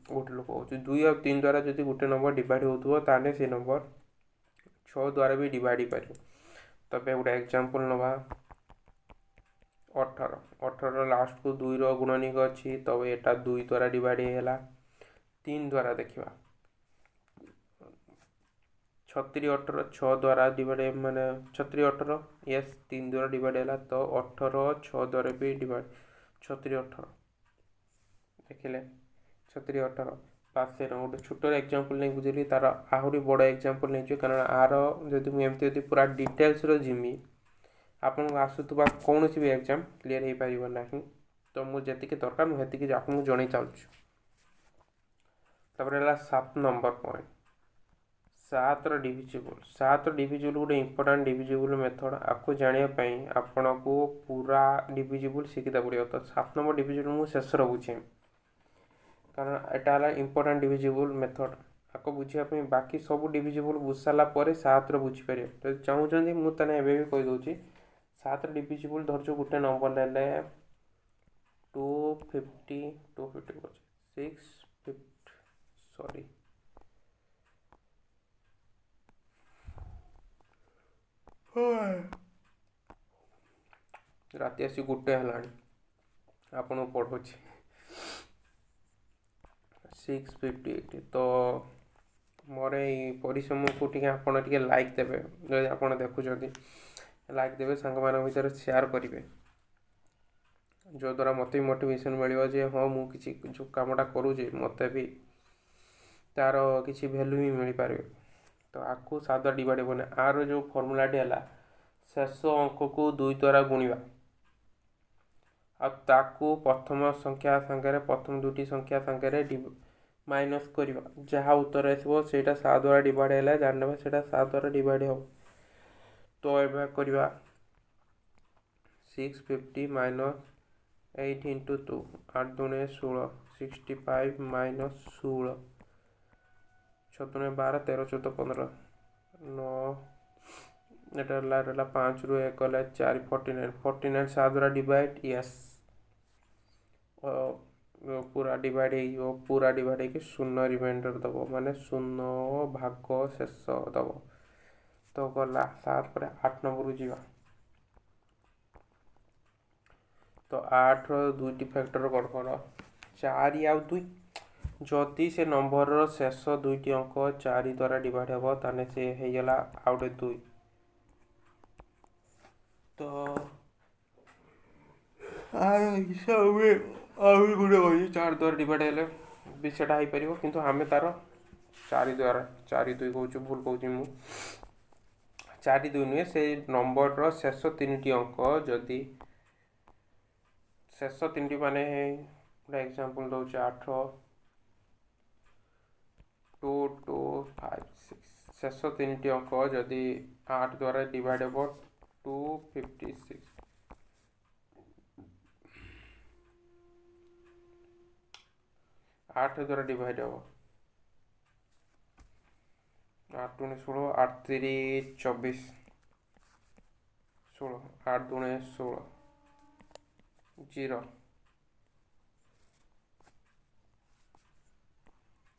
ଗୋଟେ ଲୋକ ହେଉଛି, 2 ଆଉ 3 ଦ୍ୱାରା ଯଦି ଗୋଟେ ନମ୍ବର ଡିଭାଇଡ଼ ହେଉଥିବ, ତାହେଲେ ସେ ନମ୍ବର 6 ଦ୍ୱାରା ବି ଡିଭାଇଡ଼ ହେଇପାରିବ। ତେବେ ଗୋଟେ ଏକ୍ଜାମ୍ପଲ୍ ନେବା, 18। 18 ଲାଷ୍ଟକୁ 2ର ଗୁଣନୀୟକ ଅଛି, ତବେ ଏଇଟା 2 ଦ୍ୱାରା ଡିଭାଇଡ଼ ହେଇଗଲା। 3 ଦ୍ୱାରା ଦେଖିବା, 36 18 6 ଦ୍ୱାରା ଡିଭାଇଡ଼, ମାନେ 36 18, ୟେସ୍, 3 ଦ୍ୱାରା ଡିଭାଇଡ଼ ହେଲା। ତ 18 6 ଦ୍ୱାରା ବି ଡିଭାଇଡ଼, 36 18 ଦେଖିଲେ, 36 18 ପାସ୍। ଗୋଟେ ଛୋଟ ଏକ୍ଜାମ୍ପଲ୍ ନେଇ ବୁଝିଲି, ତାର ଆହୁରି ବଡ଼ ଏକ୍ଜାମ୍ପଲ୍ ନେଇଯିବ, କାରଣ ଆର ଯଦି ମୁଁ ଏମିତି ଯଦି ପୁରା ଡିଟେଲ୍ସର ଯିମି, ଆପଣଙ୍କୁ ଆସୁଥିବା କୌଣସି ବି ଏକ୍ଜାମ୍ କ୍ଲିୟର୍ ହେଇପାରିବ ନାହିଁ। ତ ମୁଁ ଯେତିକି ଦରକାର ମୁଁ ସେତିକି ଆପଣଙ୍କୁ ଜଣେଇ ଚାଲୁଛି। ତାପରେ ହେଲା 7 ନମ୍ବର ପଏଣ୍ଟ, 7ର ଡିଭିଜିବୁଲ୍। 7ର ଡିଭିଜିବୁଲ୍ ଗୋଟେ ଇମ୍ପୋର୍ଟାଣ୍ଟ ଡିଭିଜିବୁଲ୍ ମେଥଡ଼। ଆକୁ ଜାଣିବା ପାଇଁ ଆପଣଙ୍କୁ ପୁରା ଡିଭିଜିବୁଲ୍ ଶିଖିତେ ପଡ଼ିବ। ତ 7 ନମ୍ବର ଡିଭିଜିବୁଲ୍ ମୁଁ ଶେଷରେ ବୁଝେଇବି, କାରଣ ଏଇଟା ହେଲା ଇମ୍ପୋର୍ଟାଣ୍ଟ ଡିଭିଜିବୁଲ୍ ମେଥଡ଼। ଆକୁ ବୁଝିବା ପାଇଁ ବାକି ସବୁ ଡିଭିଜିବୁଲ୍ ବୁଝି ସାରିଲା ପରେ 7ର ବୁଝିପାରିବେ। ଯଦି ଚାହୁଁଛନ୍ତି ମୁଁ ତାହେଲେ ଏବେ ବି କହିଦେଉଛି। 7ର ଡିଭିଜିବୁଲ୍ ଧରୁଛୁ, ଗୋଟେ ନମ୍ବର ନେଲେ 250, 250 କହୁଛି, 650, ସରି, ରାତି ଆସି 1 ହେଲାଣି, ଆପଣଙ୍କୁ ପଢ଼ଉଛି, 658। ତ ମୋର ଏଇ ପରିଶ୍ରମକୁ ଟିକେ ଆପଣ ଟିକେ ଲାଇକ୍ ଦେବେ, ଯଦି ଆପଣ ଦେଖୁଛନ୍ତି ଲାଇକ୍ ଦେବେ, ସାଙ୍ଗମାନଙ୍କ ଭିତରେ ସେୟାର କରିବେ, ଯଦ୍ୱାରା ମୋତେ ବି ମୋଟିଭେସନ୍ ମିଳିବ ଯେ ହଁ ମୁଁ କିଛି ଯେଉଁ କାମଟା କରୁଛି ମୋତେ ବି ତାର କିଛି ଭ୍ୟାଲୁ ବି ମିଳିପାରିବ। ତ ଆକୁ 7 ଡିଭାଇଡ଼ ହେବନି। ଆର ଯେଉଁ ଫର୍ମୁଲାଟି ହେଲା, ଶେଷ ଅଙ୍କକୁ 2 ଦ୍ୱାରା ଗୁଣିବା ଆଉ ତାକୁ ପ୍ରଥମ ସଂଖ୍ୟା ସାଙ୍ଗରେ, ପ୍ରଥମ ଦୁଇଟି ସଂଖ୍ୟା ସାଙ୍ଗରେ ମାଇନସ୍ କରିବା, ଯାହା ଉତ୍ତର ଆସିବ ସେଇଟା 7 ଦ୍ୱାରା ଡିଭାଇଡ଼ ହେଲେ ଜାଣିନେବା ସେଇଟା 7 ଦ୍ୱାରା ଡିଭାଇଡ଼ ହେବ। ତ ଏବେ କରିବା 650 ମାଇନସ୍ 8 ଇଣ୍ଟୁ 2, 8 ଦୁଣେ 16, 65 ମାଇନସ୍ 16, 6 ଦୁଣେ 12, 13 14 15, 9, ଏଟା ହେଲା ରହିଲା 5ରୁ 1 ହେଲା 4, 49, 49 7 ଦ୍ୱାରା ଡିଭାଇଡ଼, ୟେସ୍, ପୁରା ଡିଭାଇଡ଼ ହେଇଯିବ। ପୁରା ଡିଭାଇଡ଼ ହେଇକି 0 ରିମାଇଣ୍ଡର ଦେବ, ମାନେ 0 ଭାଗ ଶେଷ ଦେବ। ତ ଗଲା 7 ପରେ 8 ନମ୍ବରକୁ ଯିବା। ତ 8ର ଦୁଇଟି ଫ୍ୟାକ୍ଟର କ'ଣ କ'ଣ, 4 ଆଉ 2। ଯଦି ସେ ନମ୍ବରର ଶେଷ ଦୁଇଟି ଅଙ୍କ 4 ଦ୍ୱାରା ଡିଭାଇଡ଼ ହେବ, ତାହେଲେ ସେ ହେଇଗଲା ଆଉ ଗୋଟେ 2। ତ ଆର ହିସାବରେ ଆହୁରି ଗୋଟେ ଅଛି, 4 ଦ୍ୱାରା ଡିଭାଇଡ଼ ହେଲେ ବି ସେଟା ହେଇପାରିବ, କିନ୍ତୁ ଆମେ ତାର 4 ଦ୍ୱାରା, 4 2 କହୁଛୁ, ଭୁଲ କହୁଛି ମୁଁ, 4 2 ନୁହେଁ, ସେଇ ନମ୍ବରର ଶେଷ 3ଟି ଅଙ୍କ ଯଦି ଶେଷ ତିନିଟି ମାନେ ଗୋଟେ ଏକ୍ଜାମ୍ପଲ୍ ଦେଉଛି, 8 2 2 5 6, ଶେଷ ତିନିଟି ଅଙ୍କ ଯଦି 8 ଦ୍ୱାରା ଡିଭାଇଡ଼ ହେବ 256। 8 ଦ୍ୱାରା ଡିଭାଇଡ଼ ହେବ 8 ଦୁଣେ 16, 8 ତିରି 24, 16, 8 ଦୁଣେ 16, 0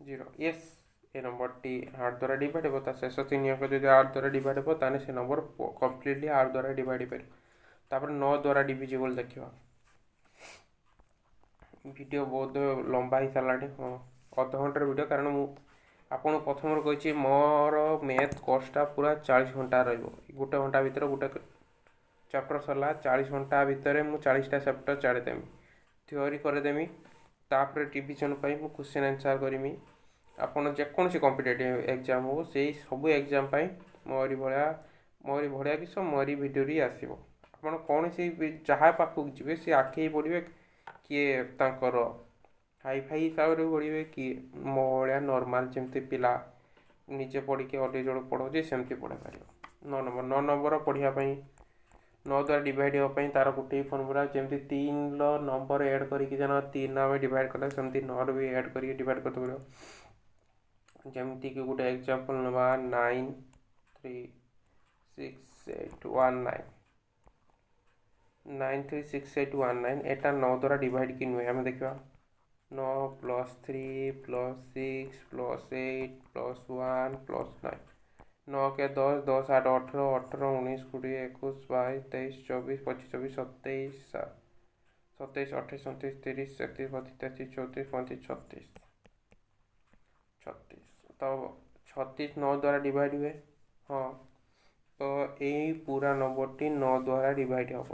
0। ୟେସ୍, ଏ ନମ୍ବରଟି 8 ଦ୍ୱାରା ଡିଭାଇଡ଼ ହେବ। ତା ଶେଷ ତିନି ଅଙ୍କ ଯଦି 8 ଦ୍ୱାରା ଡିଭାଇଡ଼ ହେବ, ତାହେଲେ ସେ ନମ୍ବର କମ୍ପ୍ଲିଟଲି 8 ଦ୍ୱାରା ଡିଭାଇଡ଼ ହେଇପାରିବ। ତାପରେ 9 ଦ୍ୱାରା ଡିଭିଜିବଲ୍ ଦେଖିବା। ଭିଡ଼ିଓ ବହୁତ ଲମ୍ବା ହେଇସାରିଲାଣି, ହଁ, ଅଧଘଣ୍ଟାର ଭିଡ଼ିଓ, କାରଣ ମୁଁ ଆପଣଙ୍କୁ ପ୍ରଥମରୁ କହିଛି ମୋର ମ୍ୟାଥ୍ କୋର୍ସଟା ପୁରା 40 ଘଣ୍ଟା ରହିବ। ଗୋଟେ ଘଣ୍ଟା ଭିତରେ ଗୋଟେ ଚାପ୍ଟର ସରିଲା, 40 ଘଣ୍ଟା ଭିତରେ ମୁଁ 40ଟା ଚାପ୍ଟର ଛାଡ଼ିଦେମି, ଥିଓରି କରିଦେମି, ତାପରେ ରିଭିଜନ୍ ପାଇଁ ମୁଁ କ୍ୱେଶ୍ଚନ୍ ଆନ୍ସର୍ କରିମି। ଆପଣ ଯେକୌଣସି କମ୍ପିଟେଟିଭ୍ ଏକ୍ଜାମ୍ ହଉ, ସେଇ ସବୁ ଏକ୍ଜାମ୍ ପାଇଁ ମୋରି ଭଳିଆ କି ସବୁ ମୋରି ଭିଡ଼ିଓରେ ଆସିବ। ଆପଣ କୌଣସି ବି ଯାହା ପାଖକୁ ଯିବେ, ସେ ଆଖେଇ ପଡ଼ିବେ, କିଏ ତାଙ୍କର ହାଇ ଫାଇ ହିସାବରେ ପଢ଼ିବେ, କିଏ ମୋ ଭଳିଆ ନର୍ମାଲ୍ ଯେମିତି ପିଲା ନିଜେ ପଢ଼ିକି ଅନ୍ୟ ଜଣକୁ ପଢ଼ଉଛି ସେମିତି ପଢ଼େଇ ପାରିବ। 9 ନମ୍ବର, 9 ନମ୍ବର ପଢ଼ିବା ପାଇଁ, 9 ଦ୍ୱାରା ଡିଭାଇଡ଼ ହେବା ପାଇଁ ତାର ଗୋଟିଏ ଫର୍ମୁଲା, ଯେମିତି 3ର ନମ୍ବର ଆଡ଼୍ କରିକି ଯେନ 3 ଆମେ ଡିଭାଇଡ଼ କଲେ, ସେମିତି 9ର ବି ଆଡ଼୍ କରିକି ଡିଭାଇଡ଼ କରିତେ ପଡ଼ିବ। ଯେମିତିକି ଗୋଟେ ଏକ୍ଜାମ୍ପଲ୍ ନେବା, 9 3 6 8 1 9, 9 3 6 8 1 9, ଏଇଟା 9 ଦ୍ୱାରା ଡିଭାଇଡ଼ କି ନୁହେଁ ଆମେ ଦେଖିବା। 9 plus 3 plus 6 plus 8 plus 1 plus 9, 9 କେ 10, 10 8 18, 18 19 20 21 22 23 24 25 26 27 27 28 29 30 31 32 33 34 35 36, 36। ତ 36 9 ଦ୍ୱାରା ଡିଭାଇଡ଼ ହୁଏ, ହଁ, ତ ଏଇ ପୁରା ନମ୍ବରଟି 9 ଦ୍ୱାରା ଡିଭାଇଡ଼ ହେବ।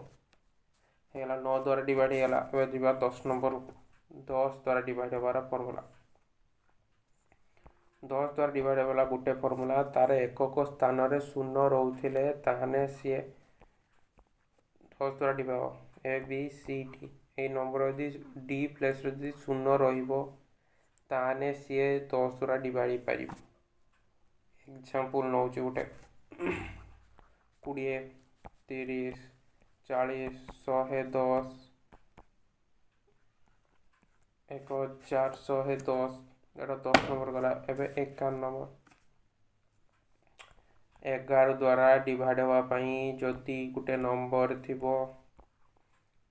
ହେଇଗଲା, 9 ଦ୍ୱାରା ଡିଭାଇଡ଼ ହେଇଗଲା। ଏବେ ଯିବା 10 ନମ୍ବରକୁ। 10 ଦ୍ୱାରା ଡିଭାଇଡ଼ ହେବାର ଫର୍ମୁଲା, 10 ଦ୍ୱାରା ଡିଭାଇଡ଼ ହେବାର ଗୋଟେ ଫର୍ମୁଲା, ତାର ଏକକ ସ୍ଥାନରେ ଶୂନ ରହୁଥିଲେ ତାହେଲେ ସିଏ 10 ଦ୍ୱାରା ଡିଭାଇଡ଼ ହେବ। ଏ ବି ସି ଡି, ଏଇ ନମ୍ବର ଯଦି ଡି ପ୍ଲେସ୍ରେ ଯଦି ଶୂନ ରହିବ, ତାହେଲେ ସିଏ 10 ଦ୍ୱାରା ଡିଭାଇଡ଼ ହେଇପାରିବ। ଏକ୍ଜାମ୍ପଲ୍ ନେଉଛି ଗୋଟେ, 20 30 40 110 1110, ଏଇଟା 10 ନମ୍ବର ଗଲା। ଏବେ 11 ନମ୍ବର, 11 ଦ୍ୱାରା ଡିଭାଇଡ଼ ହେବା ପାଇଁ ଯଦି ଗୋଟେ ନମ୍ବର ଥିବ,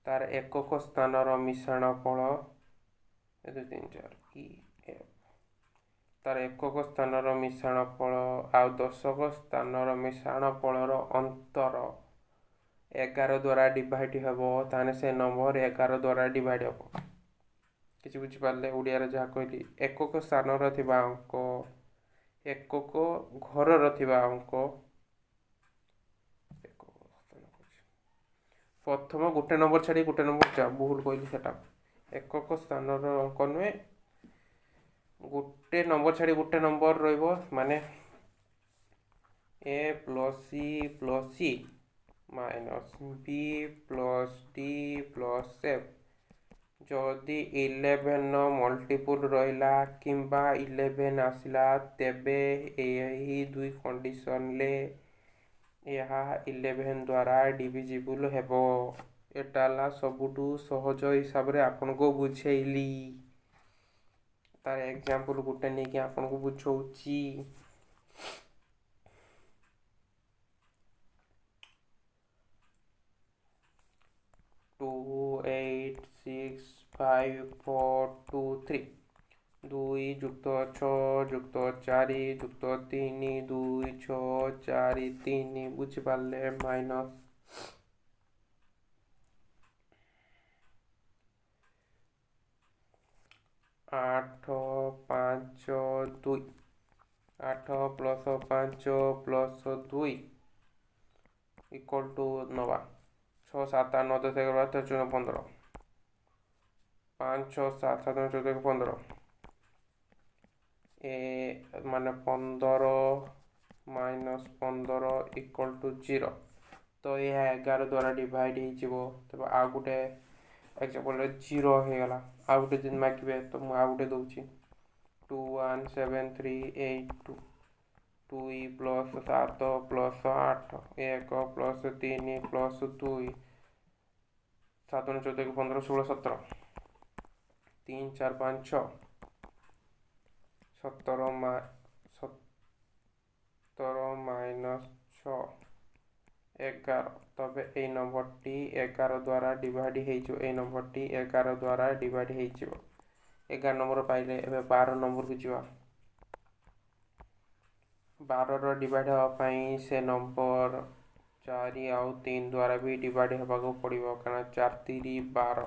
ତାର ଏକକ ସ୍ଥାନର ମିଶ୍ରଣ ଫଳ 1 2 3 4 ଇ ଏଫ୍, ତାର ଏକକ ସ୍ଥାନର ମିଶ୍ରଣ ଫଳ ଆଉ ଦଶକ ସ୍ଥାନର ମିଶ୍ରଣ ଫଳର ଅନ୍ତର 11 ଦ୍ୱାରା ଡିଭାଇଡ଼ ହେବ, ତାହେଲେ ସେ ନମ୍ବର 11 ଦ୍ୱାରା ଡିଭାଇଡ଼ ହେବ। କିଛି ବୁଝିପାରିଲେ ଓଡ଼ିଆରେ ଯାହା କହିଲି? ଏକକ ସ୍ଥାନର ଥିବା ଅଙ୍କ, ଏକକ ଘରର ଥିବା ଅଙ୍କ, ପ୍ରଥମ ଗୋଟେ ନମ୍ବର ଛାଡ଼ି ଗୋଟେ ନମ୍ବର ଯା, ଭୁଲ କହିଲି, ସେଟା ଏକକ ସ୍ଥାନର ଅଙ୍କ ନୁହେଁ, ଗୋଟେ ନମ୍ବର ଛାଡ଼ି ଗୋଟେ ନମ୍ବର ରହିବ, ମାନେ ଏ plus C plus C minus B plus D plus F, ଯଦି 11 ମଲ୍ଟିପୁଲ୍ ରହିଲା କିମ୍ବା 11 ଆସିଲା, ତେବେ ଏହି ଦୁଇ କଣ୍ଡିସନରେ ଏହା 11 ଦ୍ୱାରା ଡିଭିଜିବୁଲ୍ ହେବ। ଏଟା ହେଲା ସବୁଠୁ ସହଜ ହିସାବରେ ଆପଣଙ୍କୁ ବୁଝେଇଲି। ତାର ଏକ୍ଜାମ୍ପଲ୍ ଗୋଟେ ନେଇକି ଆପଣଙ୍କୁ ବୁଝଉଛି। 2 8 6 5 4 2 3, 2 ଯୁକ୍ତ 6 ଯୁକ୍ତ 4 ଯୁକ୍ତ 3, 2 6 4 3, ବୁଝିପାରିଲେ? Minus 8 5 2, 8 plus 5 plus 2 equal to ନେବା, 6 7 8 9 10 11 12 13 14 15, 5 6 7 7 14 15, ଏ ମାନେ 15 ମାଇନସ୍ 15 ଇକ୍ୱାଲ୍ ଟୁ 0। ତ ଏହା 11 ଦ୍ୱାରା ଡିଭାଇଡ଼ ହେଇଯିବ। ତେବେ ଆଉ ଗୋଟେ ଏକ୍ଜାମ୍ପଲ୍ରେ 0 ହେଇଗଲା। ଆଉ ଗୋଟେ ଯଦି ମାଗିବେ ତ ମୁଁ ଆଉ ଗୋଟେ ଦେଉଛି, 2 1 7 3 8 2, 2 plus 7 plus 8, 1 plus 3 plus 2, 7 14 15 16 17, 3 4 5 6, 17 minus 6 11। ତେବେ ଏଇ ନମ୍ବରଟି 11 ଦ୍ୱାରା ଡିଭାଇଡ଼ ହେଇଯିବ। ଏଇ ନମ୍ବରଟି 11 ଦ୍ୱାରା ଡିଭାଇଡ଼ ହେଇଯିବ। 11 ନମ୍ବର ପାଇଲେ, ଏବେ 12 ନମ୍ବରକୁ ଯିବା। 12ର ଡିଭାଇଡ଼ ହେବା ପାଇଁ ସେ ନମ୍ବର 4 ଆଉ 3 ଦ୍ୱାରା ବି ଡିଭାଇଡ଼ ହେବାକୁ ପଡ଼ିବ, କାରଣ 4 3 12,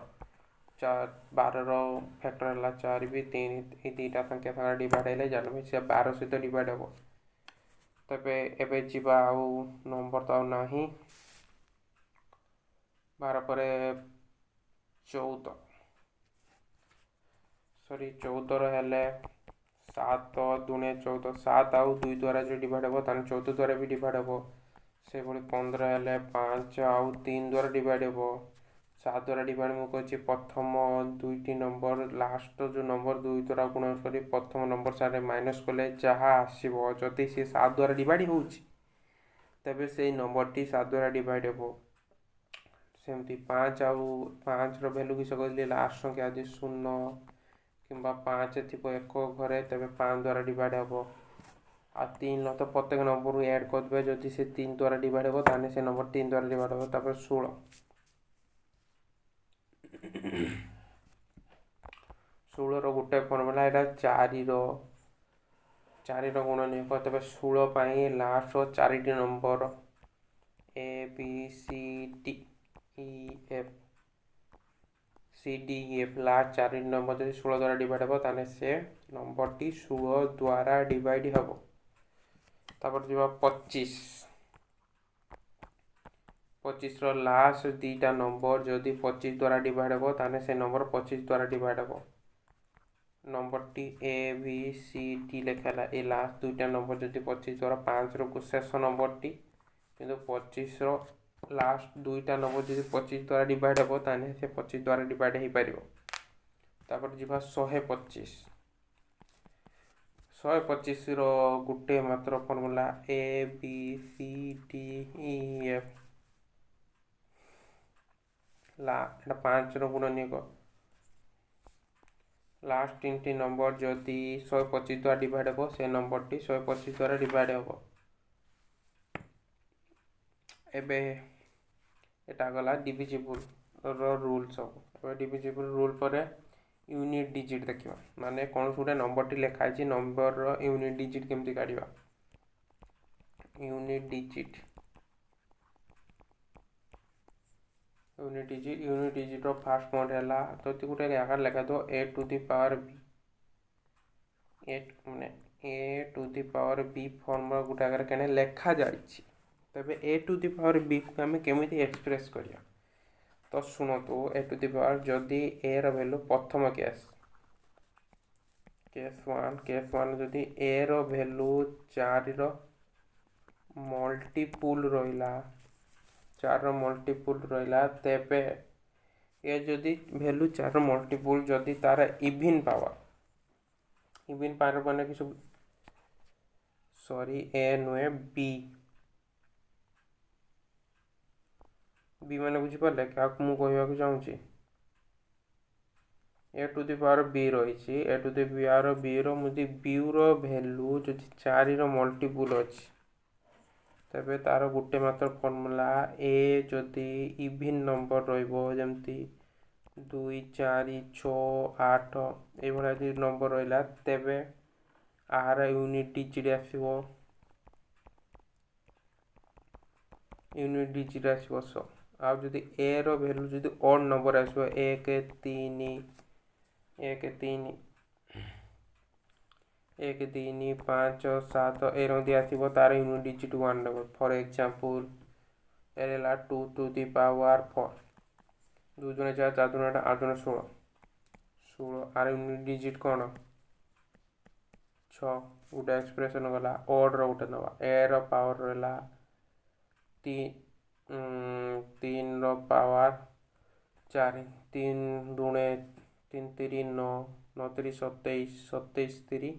4 12ର ଫ୍ୟାକ୍ଟର ହେଲା 4 ବି 3। ଏଇ ଦୁଇଟା ସଂଖ୍ୟା ସାଙ୍ଗରେ ଡିଭାଇଡ଼ ହେଲେ ଜାଣିବେ ସେ 12 ସହିତ ଡିଭାଇଡ଼ ହେବ। ତେବେ ଏବେ ଯିବା, ଆଉ ନମ୍ବର ତ ଆଉ ନାହିଁ। 12 ପରେ 14, ସରି, 14ର ହେଲେ 7 ଦୁଣେ 14, 7 ଆଉ 2 ଦ୍ୱାରା ଯଦି ଡିଭାଇଡ଼ ହେବ ତାହେଲେ 14 ଦ୍ୱାରା ବି ଡିଭାଇଡ଼ ହେବ। ସେଭଳି 15 ହେଲେ 5 ଆଉ 3 ଦ୍ୱାରା ଡିଭାଇଡ଼ ହେବ। 7 ଦ୍ୱାରା ଡିଭାଇଡ଼ ମୁଁ କହିଛି, ପ୍ରଥମ ଦୁଇଟି ନମ୍ବର, ଲାଷ୍ଟ ଯେଉଁ ନମ୍ବର 2 ଦ୍ୱାରା ଗୁଣ କରି ପ୍ରଥମ ନମ୍ବର ସାରେ ମାଇନସ୍ କଲେ ଯାହା ଆସିବ, ଯଦି ସେ 7 ଦ୍ୱାରା ଡିଭାଇଡ଼ ହେଉଛି ତେବେ ସେଇ ନମ୍ବରଟି 7 ଦ୍ୱାରା ଡିଭାଇଡ଼ ହେବ। ସେମିତି 5 ଆଉ 5ର ଭ୍ୟାଲୁ କିସ କହିଲି? ଲାଷ୍ଟ ସଂଖ୍ୟା ଯଦି 0 କିମ୍ବା 5 ଥିବ ଏକ ଘରେ, ତେବେ 5 ଦ୍ୱାରା ଡିଭାଇଡ଼ ହେବ। ଆଉ 3 ତ ପ୍ରତ୍ୟେକ ନମ୍ବରକୁ ଆଡ଼୍ କରିଦେବେ, ଯଦି ସେ 3 ଦ୍ୱାରା ଡିଭାଇଡ଼ ହେବ ତାହେଲେ ସେ ନମ୍ବର 3 ଦ୍ୱାରା ଡିଭାଇଡ଼ ହେବ। ତାପରେ 16, 16ର ଗୋଟେ ଫର୍ମୁଲା, ଏଇଟା 4ର ଗୁଣନୀୟକ। ତେବେ 16 ପାଇଁ last 4ଟି number A B C D E F, C D E F, last 4ଟି number ଯଦି 16 ଦ୍ୱାରା ଡିଭାଇଡ଼ ହେବ ତାହେଲେ ସେ ନମ୍ବରଟି 16 ଦ୍ୱାରା ଡିଭାଇଡ଼ ହେବ। ତାପରେ ଯିବା 25। 25ର ଲାଷ୍ଟ ଦୁଇଟା ନମ୍ବର ଯଦି 25 ଦ୍ୱାରା ଡିଭାଇଡ଼ ହେବ ତାହେଲେ ସେ ନମ୍ବର 25 ଦ୍ୱାରା ଡିଭାଇଡ଼ ହେବ। ନମ୍ବରଟି ଏ ବି ସି ଡି ଲେଖା ହେଲା, ଏ ଲାଷ୍ଟ ଦୁଇଟା ନମ୍ବର ଯଦି 25 ଦ୍ୱାରା, 5ର ଶେଷ ନମ୍ବରଟି କିନ୍ତୁ 25ର ଲାଷ୍ଟ ଦୁଇଟା ନମ୍ବର ଯଦି 25 ଦ୍ୱାରା ଡିଭାଇଡ଼ ହେବ ତାହେଲେ ସେ 25 ଦ୍ୱାରା ଡିଭାଇଡ଼ ହେଇପାରିବ। ତାପରେ ଯିବା 125। 125ର ଗୋଟେ ମାତ୍ର formula A B C D E F, ଲା ଏଇଟା 5ର ଗୁଣନୀୟକ। ଲାଷ୍ଟ 3ଟି ନମ୍ବର ଯଦି 125 ଦ୍ୱାରା ଡିଭାଇଡ଼ ହେବ ସେ ନମ୍ବରଟି 125 ଦ୍ୱାରା ଡିଭାଇଡ଼ ହେବ। ଏବେ ଏଟା ଗଲା ଡିଭିଜିବୁଲ୍ର ରୁଲ୍ ସବୁ। ଏବେ ଡିଭିଜିବୁଲ୍ ରୁଲ୍ ପରେ ୟୁନିଟ୍ ଡିଜିଟ୍ ଦେଖିବା, ମାନେ କୌଣସି ଗୋଟେ ନମ୍ବରଟି ଲେଖା ହେଇଛି, ନମ୍ବରର ୟୁନିଟ୍ ଡିଜିଟ୍ କେମିତି କାଢ଼ିବା। Unit digit, unit digit, unit ଡିଜିଟ୍ର first point ହେଲା, ଯଦି ଗୋଟେ ଜାଗାରେ ଲେଖାଥିବ ଏ ଟୁ the power ବି, ଏ ମାନେ ଏ ଟୁ the power ବି ଫର୍ମର ଗୋଟେ ଜାଗାରେ କେଣେ ଲେଖାଯାଇଛି, ତେବେ ଏ ଟୁ the power ବିକୁ ଆମେ କେମିତି ଏକ୍ସପ୍ରେସ୍ କରିବା? ତ ଶୁଣନ୍ତୁ, ଏ ଟୁ the power ଯଦି ଏ ର ଭ୍ୟାଲୁ ପ୍ରଥମ କେସ୍, କେସ୍ 1, କେସ୍ 1 ଯଦି ଏ ର ଭ୍ୟାଲୁ 4ର ମଲ୍ଟିପୁଲ୍ ରହିଲା, 4ର ମଲ୍ଟିପୁଲ୍ ରହିଲା, ତେବେ ଏ ଯଦି ଭ୍ୟାଲୁ 4ର ମଲ୍ଟିପୁଲ୍ ଯଦି ତାର ଇଭିନ୍ ପାୱାର, ଇଭିନ୍ ପାୱାର ମାନେ କିଛି, ସରି ଏ ନୁହେଁ ବି, ବି ମାନେ ବୁଝିପାରିଲେ କାହାକୁ ମୁଁ କହିବାକୁ ଚାହୁଁଛି? ଏ ଟୁ the power ବି ରହିଛି, ଏ ଟୁ the power ବିର ମୁଁ ଯଦି ବିର ଭ୍ୟାଲୁ ଯଦି 4ର ମଲ୍ଟିପୁଲ୍ ଅଛି ତେବେ ତାର ଗୋଟେ ମାତ୍ର ଫର୍ମୁଲା, ଏ ଯଦି ଇଭିନ୍ ନମ୍ବର ରହିବ ଯେମିତି 2 4 6 8 ଏଇଭଳିଆ ଯଦି ନମ୍ବର ରହିଲା ତେବେ ଆର ୟୁନିଟ୍ ଡିଜିଟ୍ ଆସିବ, ୟୁନିଟ୍ ଡିଜିଟ୍ ଆସିବ 100। ଆଉ ଯଦି ଏ ର ଭ୍ୟାଲୁ ଯଦି ଅଡ୍ ନମ୍ବର ଆସିବ 1 3 1 3 1 3 5 7 ଏରକମ ଦିଆଥିବ, ତାର ୟୁନିଟ୍ ଡିଜିଟ୍ 1 ଦେବ। ଫର୍ ଏକ୍ଜାମ୍ପଲ୍ ଏର ହେଲା 2 ଟୁ the power 4, 2 ଦୁଣେ 4, 4 ଦୁଣେ 8, 8 ଦୁଣେ 16, 16 ଆର ୟୁନିଟ୍ ଡିଜିଟ୍ କ'ଣ? 6। ଗୋଟେ ଏକ୍ସପ୍ରେସନ୍ ଗଲା, ଅଡ୍ର ଗୋଟେ ନେବା, ଏ ର ପାୱାର ରହିଲା 3ର ପାୱାର ଚାରି, ତିନି ଦୁଣେ ତିନି, ତିରି ନଅ, ନଅ ତିରି 27, 27 ତିରି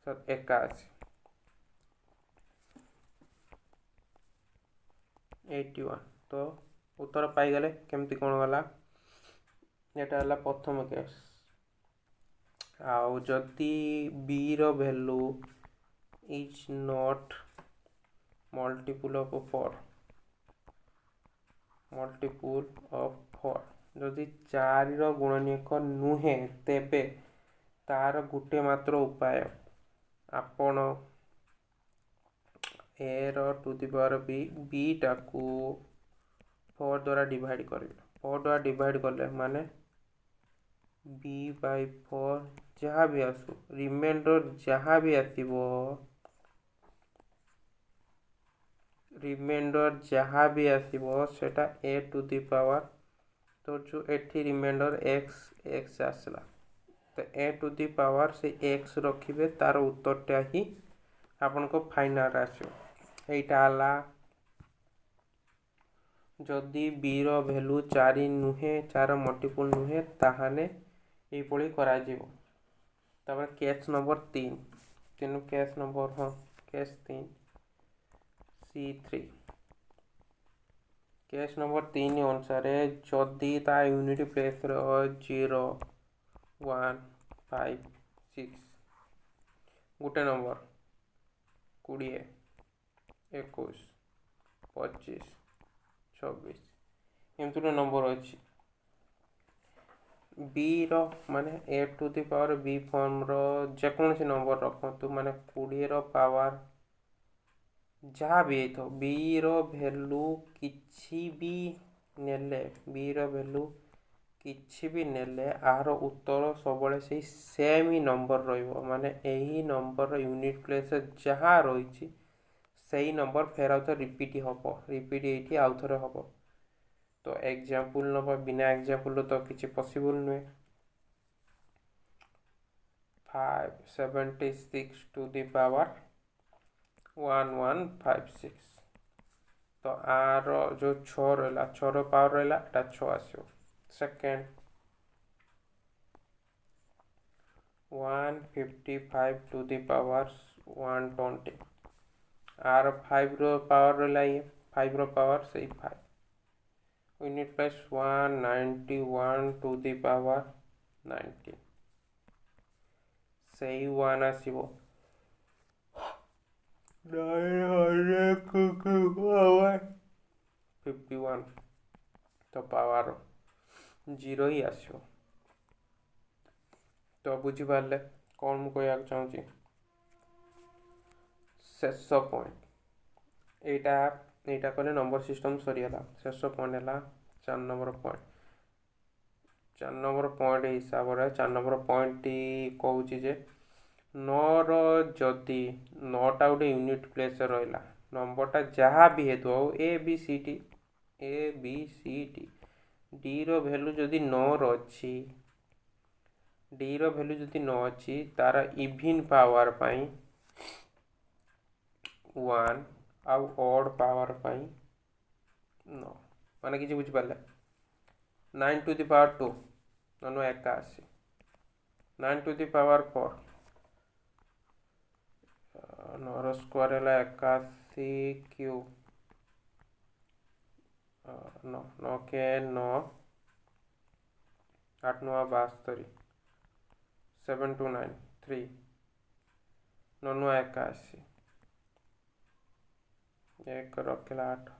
81, 81। ତ ଉତ୍ତର ପାଇଗଲେ କେମିତି କ'ଣ ଗଲା। ଏଇଟା ହେଲା ପ୍ରଥମ କେସ୍। ଆଉ ଯଦି ବିର value is not multiple of 4, multiple of 4, ଯଦି ଚାରିର ଗୁଣନୀୟକ ନୁହେଁ, ତେବେ ତାର ଗୋଟେ ମାତ୍ର ଉପାୟ, ଆପଣ ଏର ଟୁ the power ବି, ବିଟାକୁ 4 ଦ୍ୱାରା ଡିଭାଇଡ଼ କରିବେ। 4 ଦ୍ୱାରା ଡିଭାଇଡ଼ କଲେ ମାନେ ବି ବାଇ 4 ଯାହା ବି ଆସୁ, ରିମାଇଣ୍ଡର ଯାହା ବି ଆସିବ, ରିମାଇଣ୍ଡର ଯାହା ବି ଆସିବ ସେଟା ଏ ଟୁ the power. ତ ଯେଉଁ ଏଠି ରିମାଇଣ୍ଡର ଏକ୍ସ ଏକ୍ସ ଆସିଲା, ତ ଏ ଟୁ the power ସେ ଏକ୍ସ ରଖିବେ, ତାର ଉତ୍ତରଟା ହିଁ ଆପଣଙ୍କ ଫାଇନାଲ୍ ଆସିବ। ଏଇଟା ହେଲା ଯଦି ବିର ଭ୍ୟାଲୁ ଚାରି ନୁହେଁ, ଚାର ମଲ୍ଟିପୁଲ୍ ନୁହେଁ, ତାହେଲେ ଏଇଭଳି କରାଯିବ। ତାପରେ କେସ୍ ନମ୍ବର 3, ତିନି କେସ୍ ନମ୍ବର, ହଁ, କେସ୍ 3, ସି3। କେସ୍ ନମ୍ବର 3 ଅନୁସାରେ ଯଦି ତା ୟୁନିଟ୍ ପ୍ଲେସ୍ର 0, 1, 5, 6, ଗୋଟେ ନମ୍ବର 20, 21, 25, 26, ଏମିତି ଗୋଟେ ନମ୍ବର ଅଛି, ବିର ମାନେ ଏ ଟୁ the power ବି ଫର୍ମର ଯେକୌଣସି ନମ୍ବର ରଖନ୍ତୁ, ମାନେ 20ର ପାୱାର ଯାହା ବି ହେଇଥାଉ, ବିର ଭ୍ୟାଲୁ କିଛି ବି ନେଲେ, ବିର ଭ୍ୟାଲୁ କିଛି ବି ନେଲେ ଆର ଉତ୍ତର ସବୁବେଳେ ସେଇ ସେମ୍ ହିଁ ନମ୍ବର ରହିବ। ମାନେ ଏହି ନମ୍ବରର ୟୁନିଟ୍ ପ୍ଲେସ୍ ଯାହା ରହିଛି, ସେଇ ନମ୍ବର ଫେର ଆଉ ଥରେ ରିପିଟ୍ ହେବ, ରିପିଟ୍ ଏଇଠି ଆଉ ଥରେ ହେବ। ତ ଏକ୍ଜାମ୍ପଲ୍ ନେବା, ବିନା ଏକ୍ଜାମ୍ପଲ୍ର ତ କିଛି ପସିବୁଲ୍ ନୁହେଁ। 576 to the power 1156। ତ ଆର ଯେଉଁ 6 ରହିଲା, 6ର ପାୱାର ରହିଲା, ଏଟା 6 ଆସିବ। Second, 155 to the power 120। R 5ର power ରହିଲା, ଇଏ 5ର ପାୱାର ସେଇ 5। Unit place 191 to the power 19, ସେଇ 1 ଆସିବ। 900 power 51, ତ ପାୱାର 0 ହିଁ ଆସିବ। ତ ବୁଝିପାରିଲେ କ'ଣ ମୁଁ କହିବାକୁ ଚାହୁଁଛି? ଶେଷ ପଏଣ୍ଟ ଏଇଟା। ଏଇଟା କଲେ ନମ୍ବର ସିଷ୍ଟମ୍ ସରିଗଲା। ଶେଷ ପଏଣ୍ଟ ହେଲା 4 ନମ୍ବର ପଏଣ୍ଟ। 4 ନମ୍ବର ପଏଣ୍ଟ ହିସାବରେ 4 ନମ୍ବର ପଏଣ୍ଟଟି କହୁଛି ଯେ 9ର ଯଦି 9ଟା ଗୋଟେ ୟୁନିଟ୍ ପ୍ଲେସ୍ରେ ରହିଲା, ନମ୍ବରଟା ଯାହା ବି ହେଇଥିବ, ଆଉ ଏ ବି ସି ଟି, ଏ ବି ସି ଟି, ଡିର ଭ୍ୟାଲୁ ଯଦି 9ର ଅଛି, ଡିର ଭ୍ୟାଲୁ ଯଦି 9 ଅଛି, ତାର ଇଭିନ୍ ପାୱାର ପାଇଁ 1 ଆଉ ଅଡ୍ ପାୱାର ପାଇଁ 9। ମାନେ କିଛି ବୁଝିପାରିଲେ? 9 to the power 2, 9 81। 9 to the power 4, 9ର square ହେଲା 81 କ୍ୟୁବ୍, 9, 9 କେ 9, 8 9 72, 7 2 9 3, 9 9 81, 1 ରଖିଲା 8,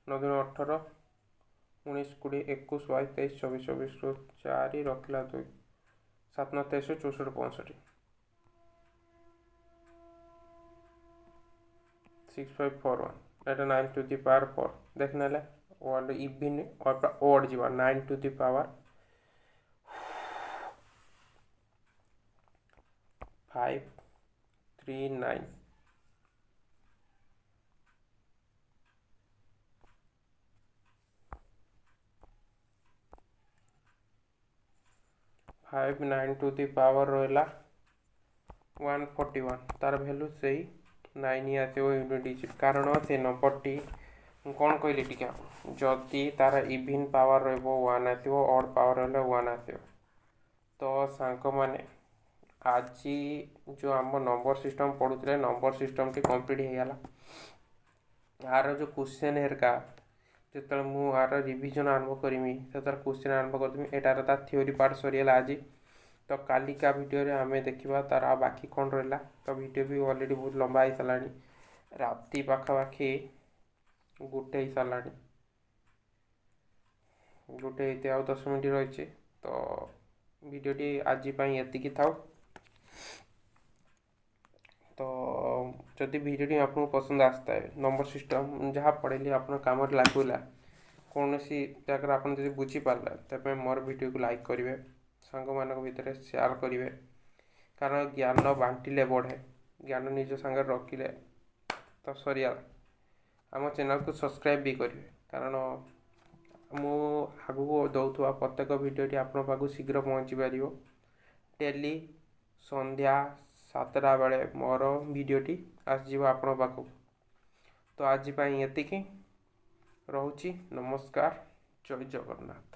9 2 18, 19, 20, 21, 22, 23, 24, 24ରୁ 4 ରଖିଲା 2, 7 9 23, 64, 65, 6541। ଏଇଟା 9 ଟୁ the power 4 ଦେଖିନେଲେ, odd even odd ଯିବା। 9 to the power 5, 3 9, 5 9 to the power ରହିଲା 141, ତାର ଭ୍ୟାଲୁ ସେଇ 9 ହିଁ ଆସିବ ୟୁନିଟ୍ ଡିଜିଟ୍, କାରଣ ସେ ନମ୍ବରଟି ମୁଁ କ'ଣ କହିଲି ଟିକେ? ଯଦି ତାର ଇଭିନ୍ ପାୱାର ରହିବ, ୱାନ୍ ଆସିବ। ଅଡ଼୍ ପାୱାର ରହିଲେ ୱାନ୍ ଆସିବ। ତ ସାଙ୍ଗମାନେ, ଆଜି ଯେଉଁ ଆମ ନମ୍ବର ସିଷ୍ଟମ୍ ପଢ଼ୁଥିଲେ, ନମ୍ବର ସିଷ୍ଟମ୍ଟି କମ୍ପ୍ଲିଟ୍ ହେଇଗଲା। ଆର ଯେଉଁ କ୍ୱେଶ୍ଚନ୍ ହେରିକା, ଯେତେବେଳେ ମୁଁ ଆର ରିଭିଜନ୍ ଆରମ୍ଭ କରିମି, ସେତେବେଳେ କ୍ୱେଶ୍ଚନ୍ ଆରମ୍ଭ କରିଦେମି। ଏଟାର ତା ଥିଓରି ପାର୍ଟ ସରିଗଲା ଆଜି। ତ କାଲିକା ଭିଡ଼ିଓରେ ଆମେ ଦେଖିବା ତାର ଆଉ ବାକି କ'ଣ ରହିଲା। ତ ଭିଡ଼ିଓ ବି ଅଲରେଡ଼ି ବହୁତ ଲମ୍ବା ହେଇସାରିଲାଣି, ରାତି ପାଖାପାଖି 1 ହେଇସାରିଲାଣି। 1 ହେଇତେ ଆଉ 10 ମିନିଟ୍ ରହିଛି। ତ ଭିଡ଼ିଓଟି ଆଜି ପାଇଁ ଏତିକି ଥାଉ। ତ ଯଦି ଭିଡ଼ିଓଟି ଆପଣଙ୍କୁ ପସନ୍ଦ ଆସିଥାଏ, ନମ୍ବର ସିଷ୍ଟମ୍ ଯାହା ପଢ଼େଇଲି ଆପଣ କାମରେ ଲାଗିଲା, କୌଣସି ଜାଗାରେ ଆପଣ ଯଦି ବୁଝିପାରିଲେ, ତେବେ ମୋର ଭିଡ଼ିଓକୁ ଲାଇକ୍ କରିବେ, ସାଙ୍ଗମାନଙ୍କ ଭିତରେ ସେୟାର କରିବେ। କାରଣ ଜ୍ଞାନ ବାଣ୍ଟିଲେ ବଢ଼େ, ଜ୍ଞାନ ନିଜ ସାଙ୍ଗରେ ରଖିଲେ ତ ସରିଗଲା। ଆମ ଚ୍ୟାନେଲକୁ ସବସ୍କ୍ରାଇବ୍ ବି କରିବେ, କାରଣ ମୁଁ ଆଗକୁ ଦେଉଥିବା ପ୍ରତ୍ୟେକ ଭିଡ଼ିଓଟି ଆପଣଙ୍କ ପାଖକୁ ଶୀଘ୍ର ପହଞ୍ଚି ପାରିବ। ଡେଲି ସନ୍ଧ୍ୟା 7ଟା ବେଳେ ମୋର ଭିଡ଼ିଓଟି ଆସିଯିବ ଆପଣଙ୍କ ପାଖକୁ। ତ ଆଜି ପାଇଁ ଏତିକି ରହୁଛି। ନମସ୍କାର, ଜୟ ଜଗନ୍ନାଥ।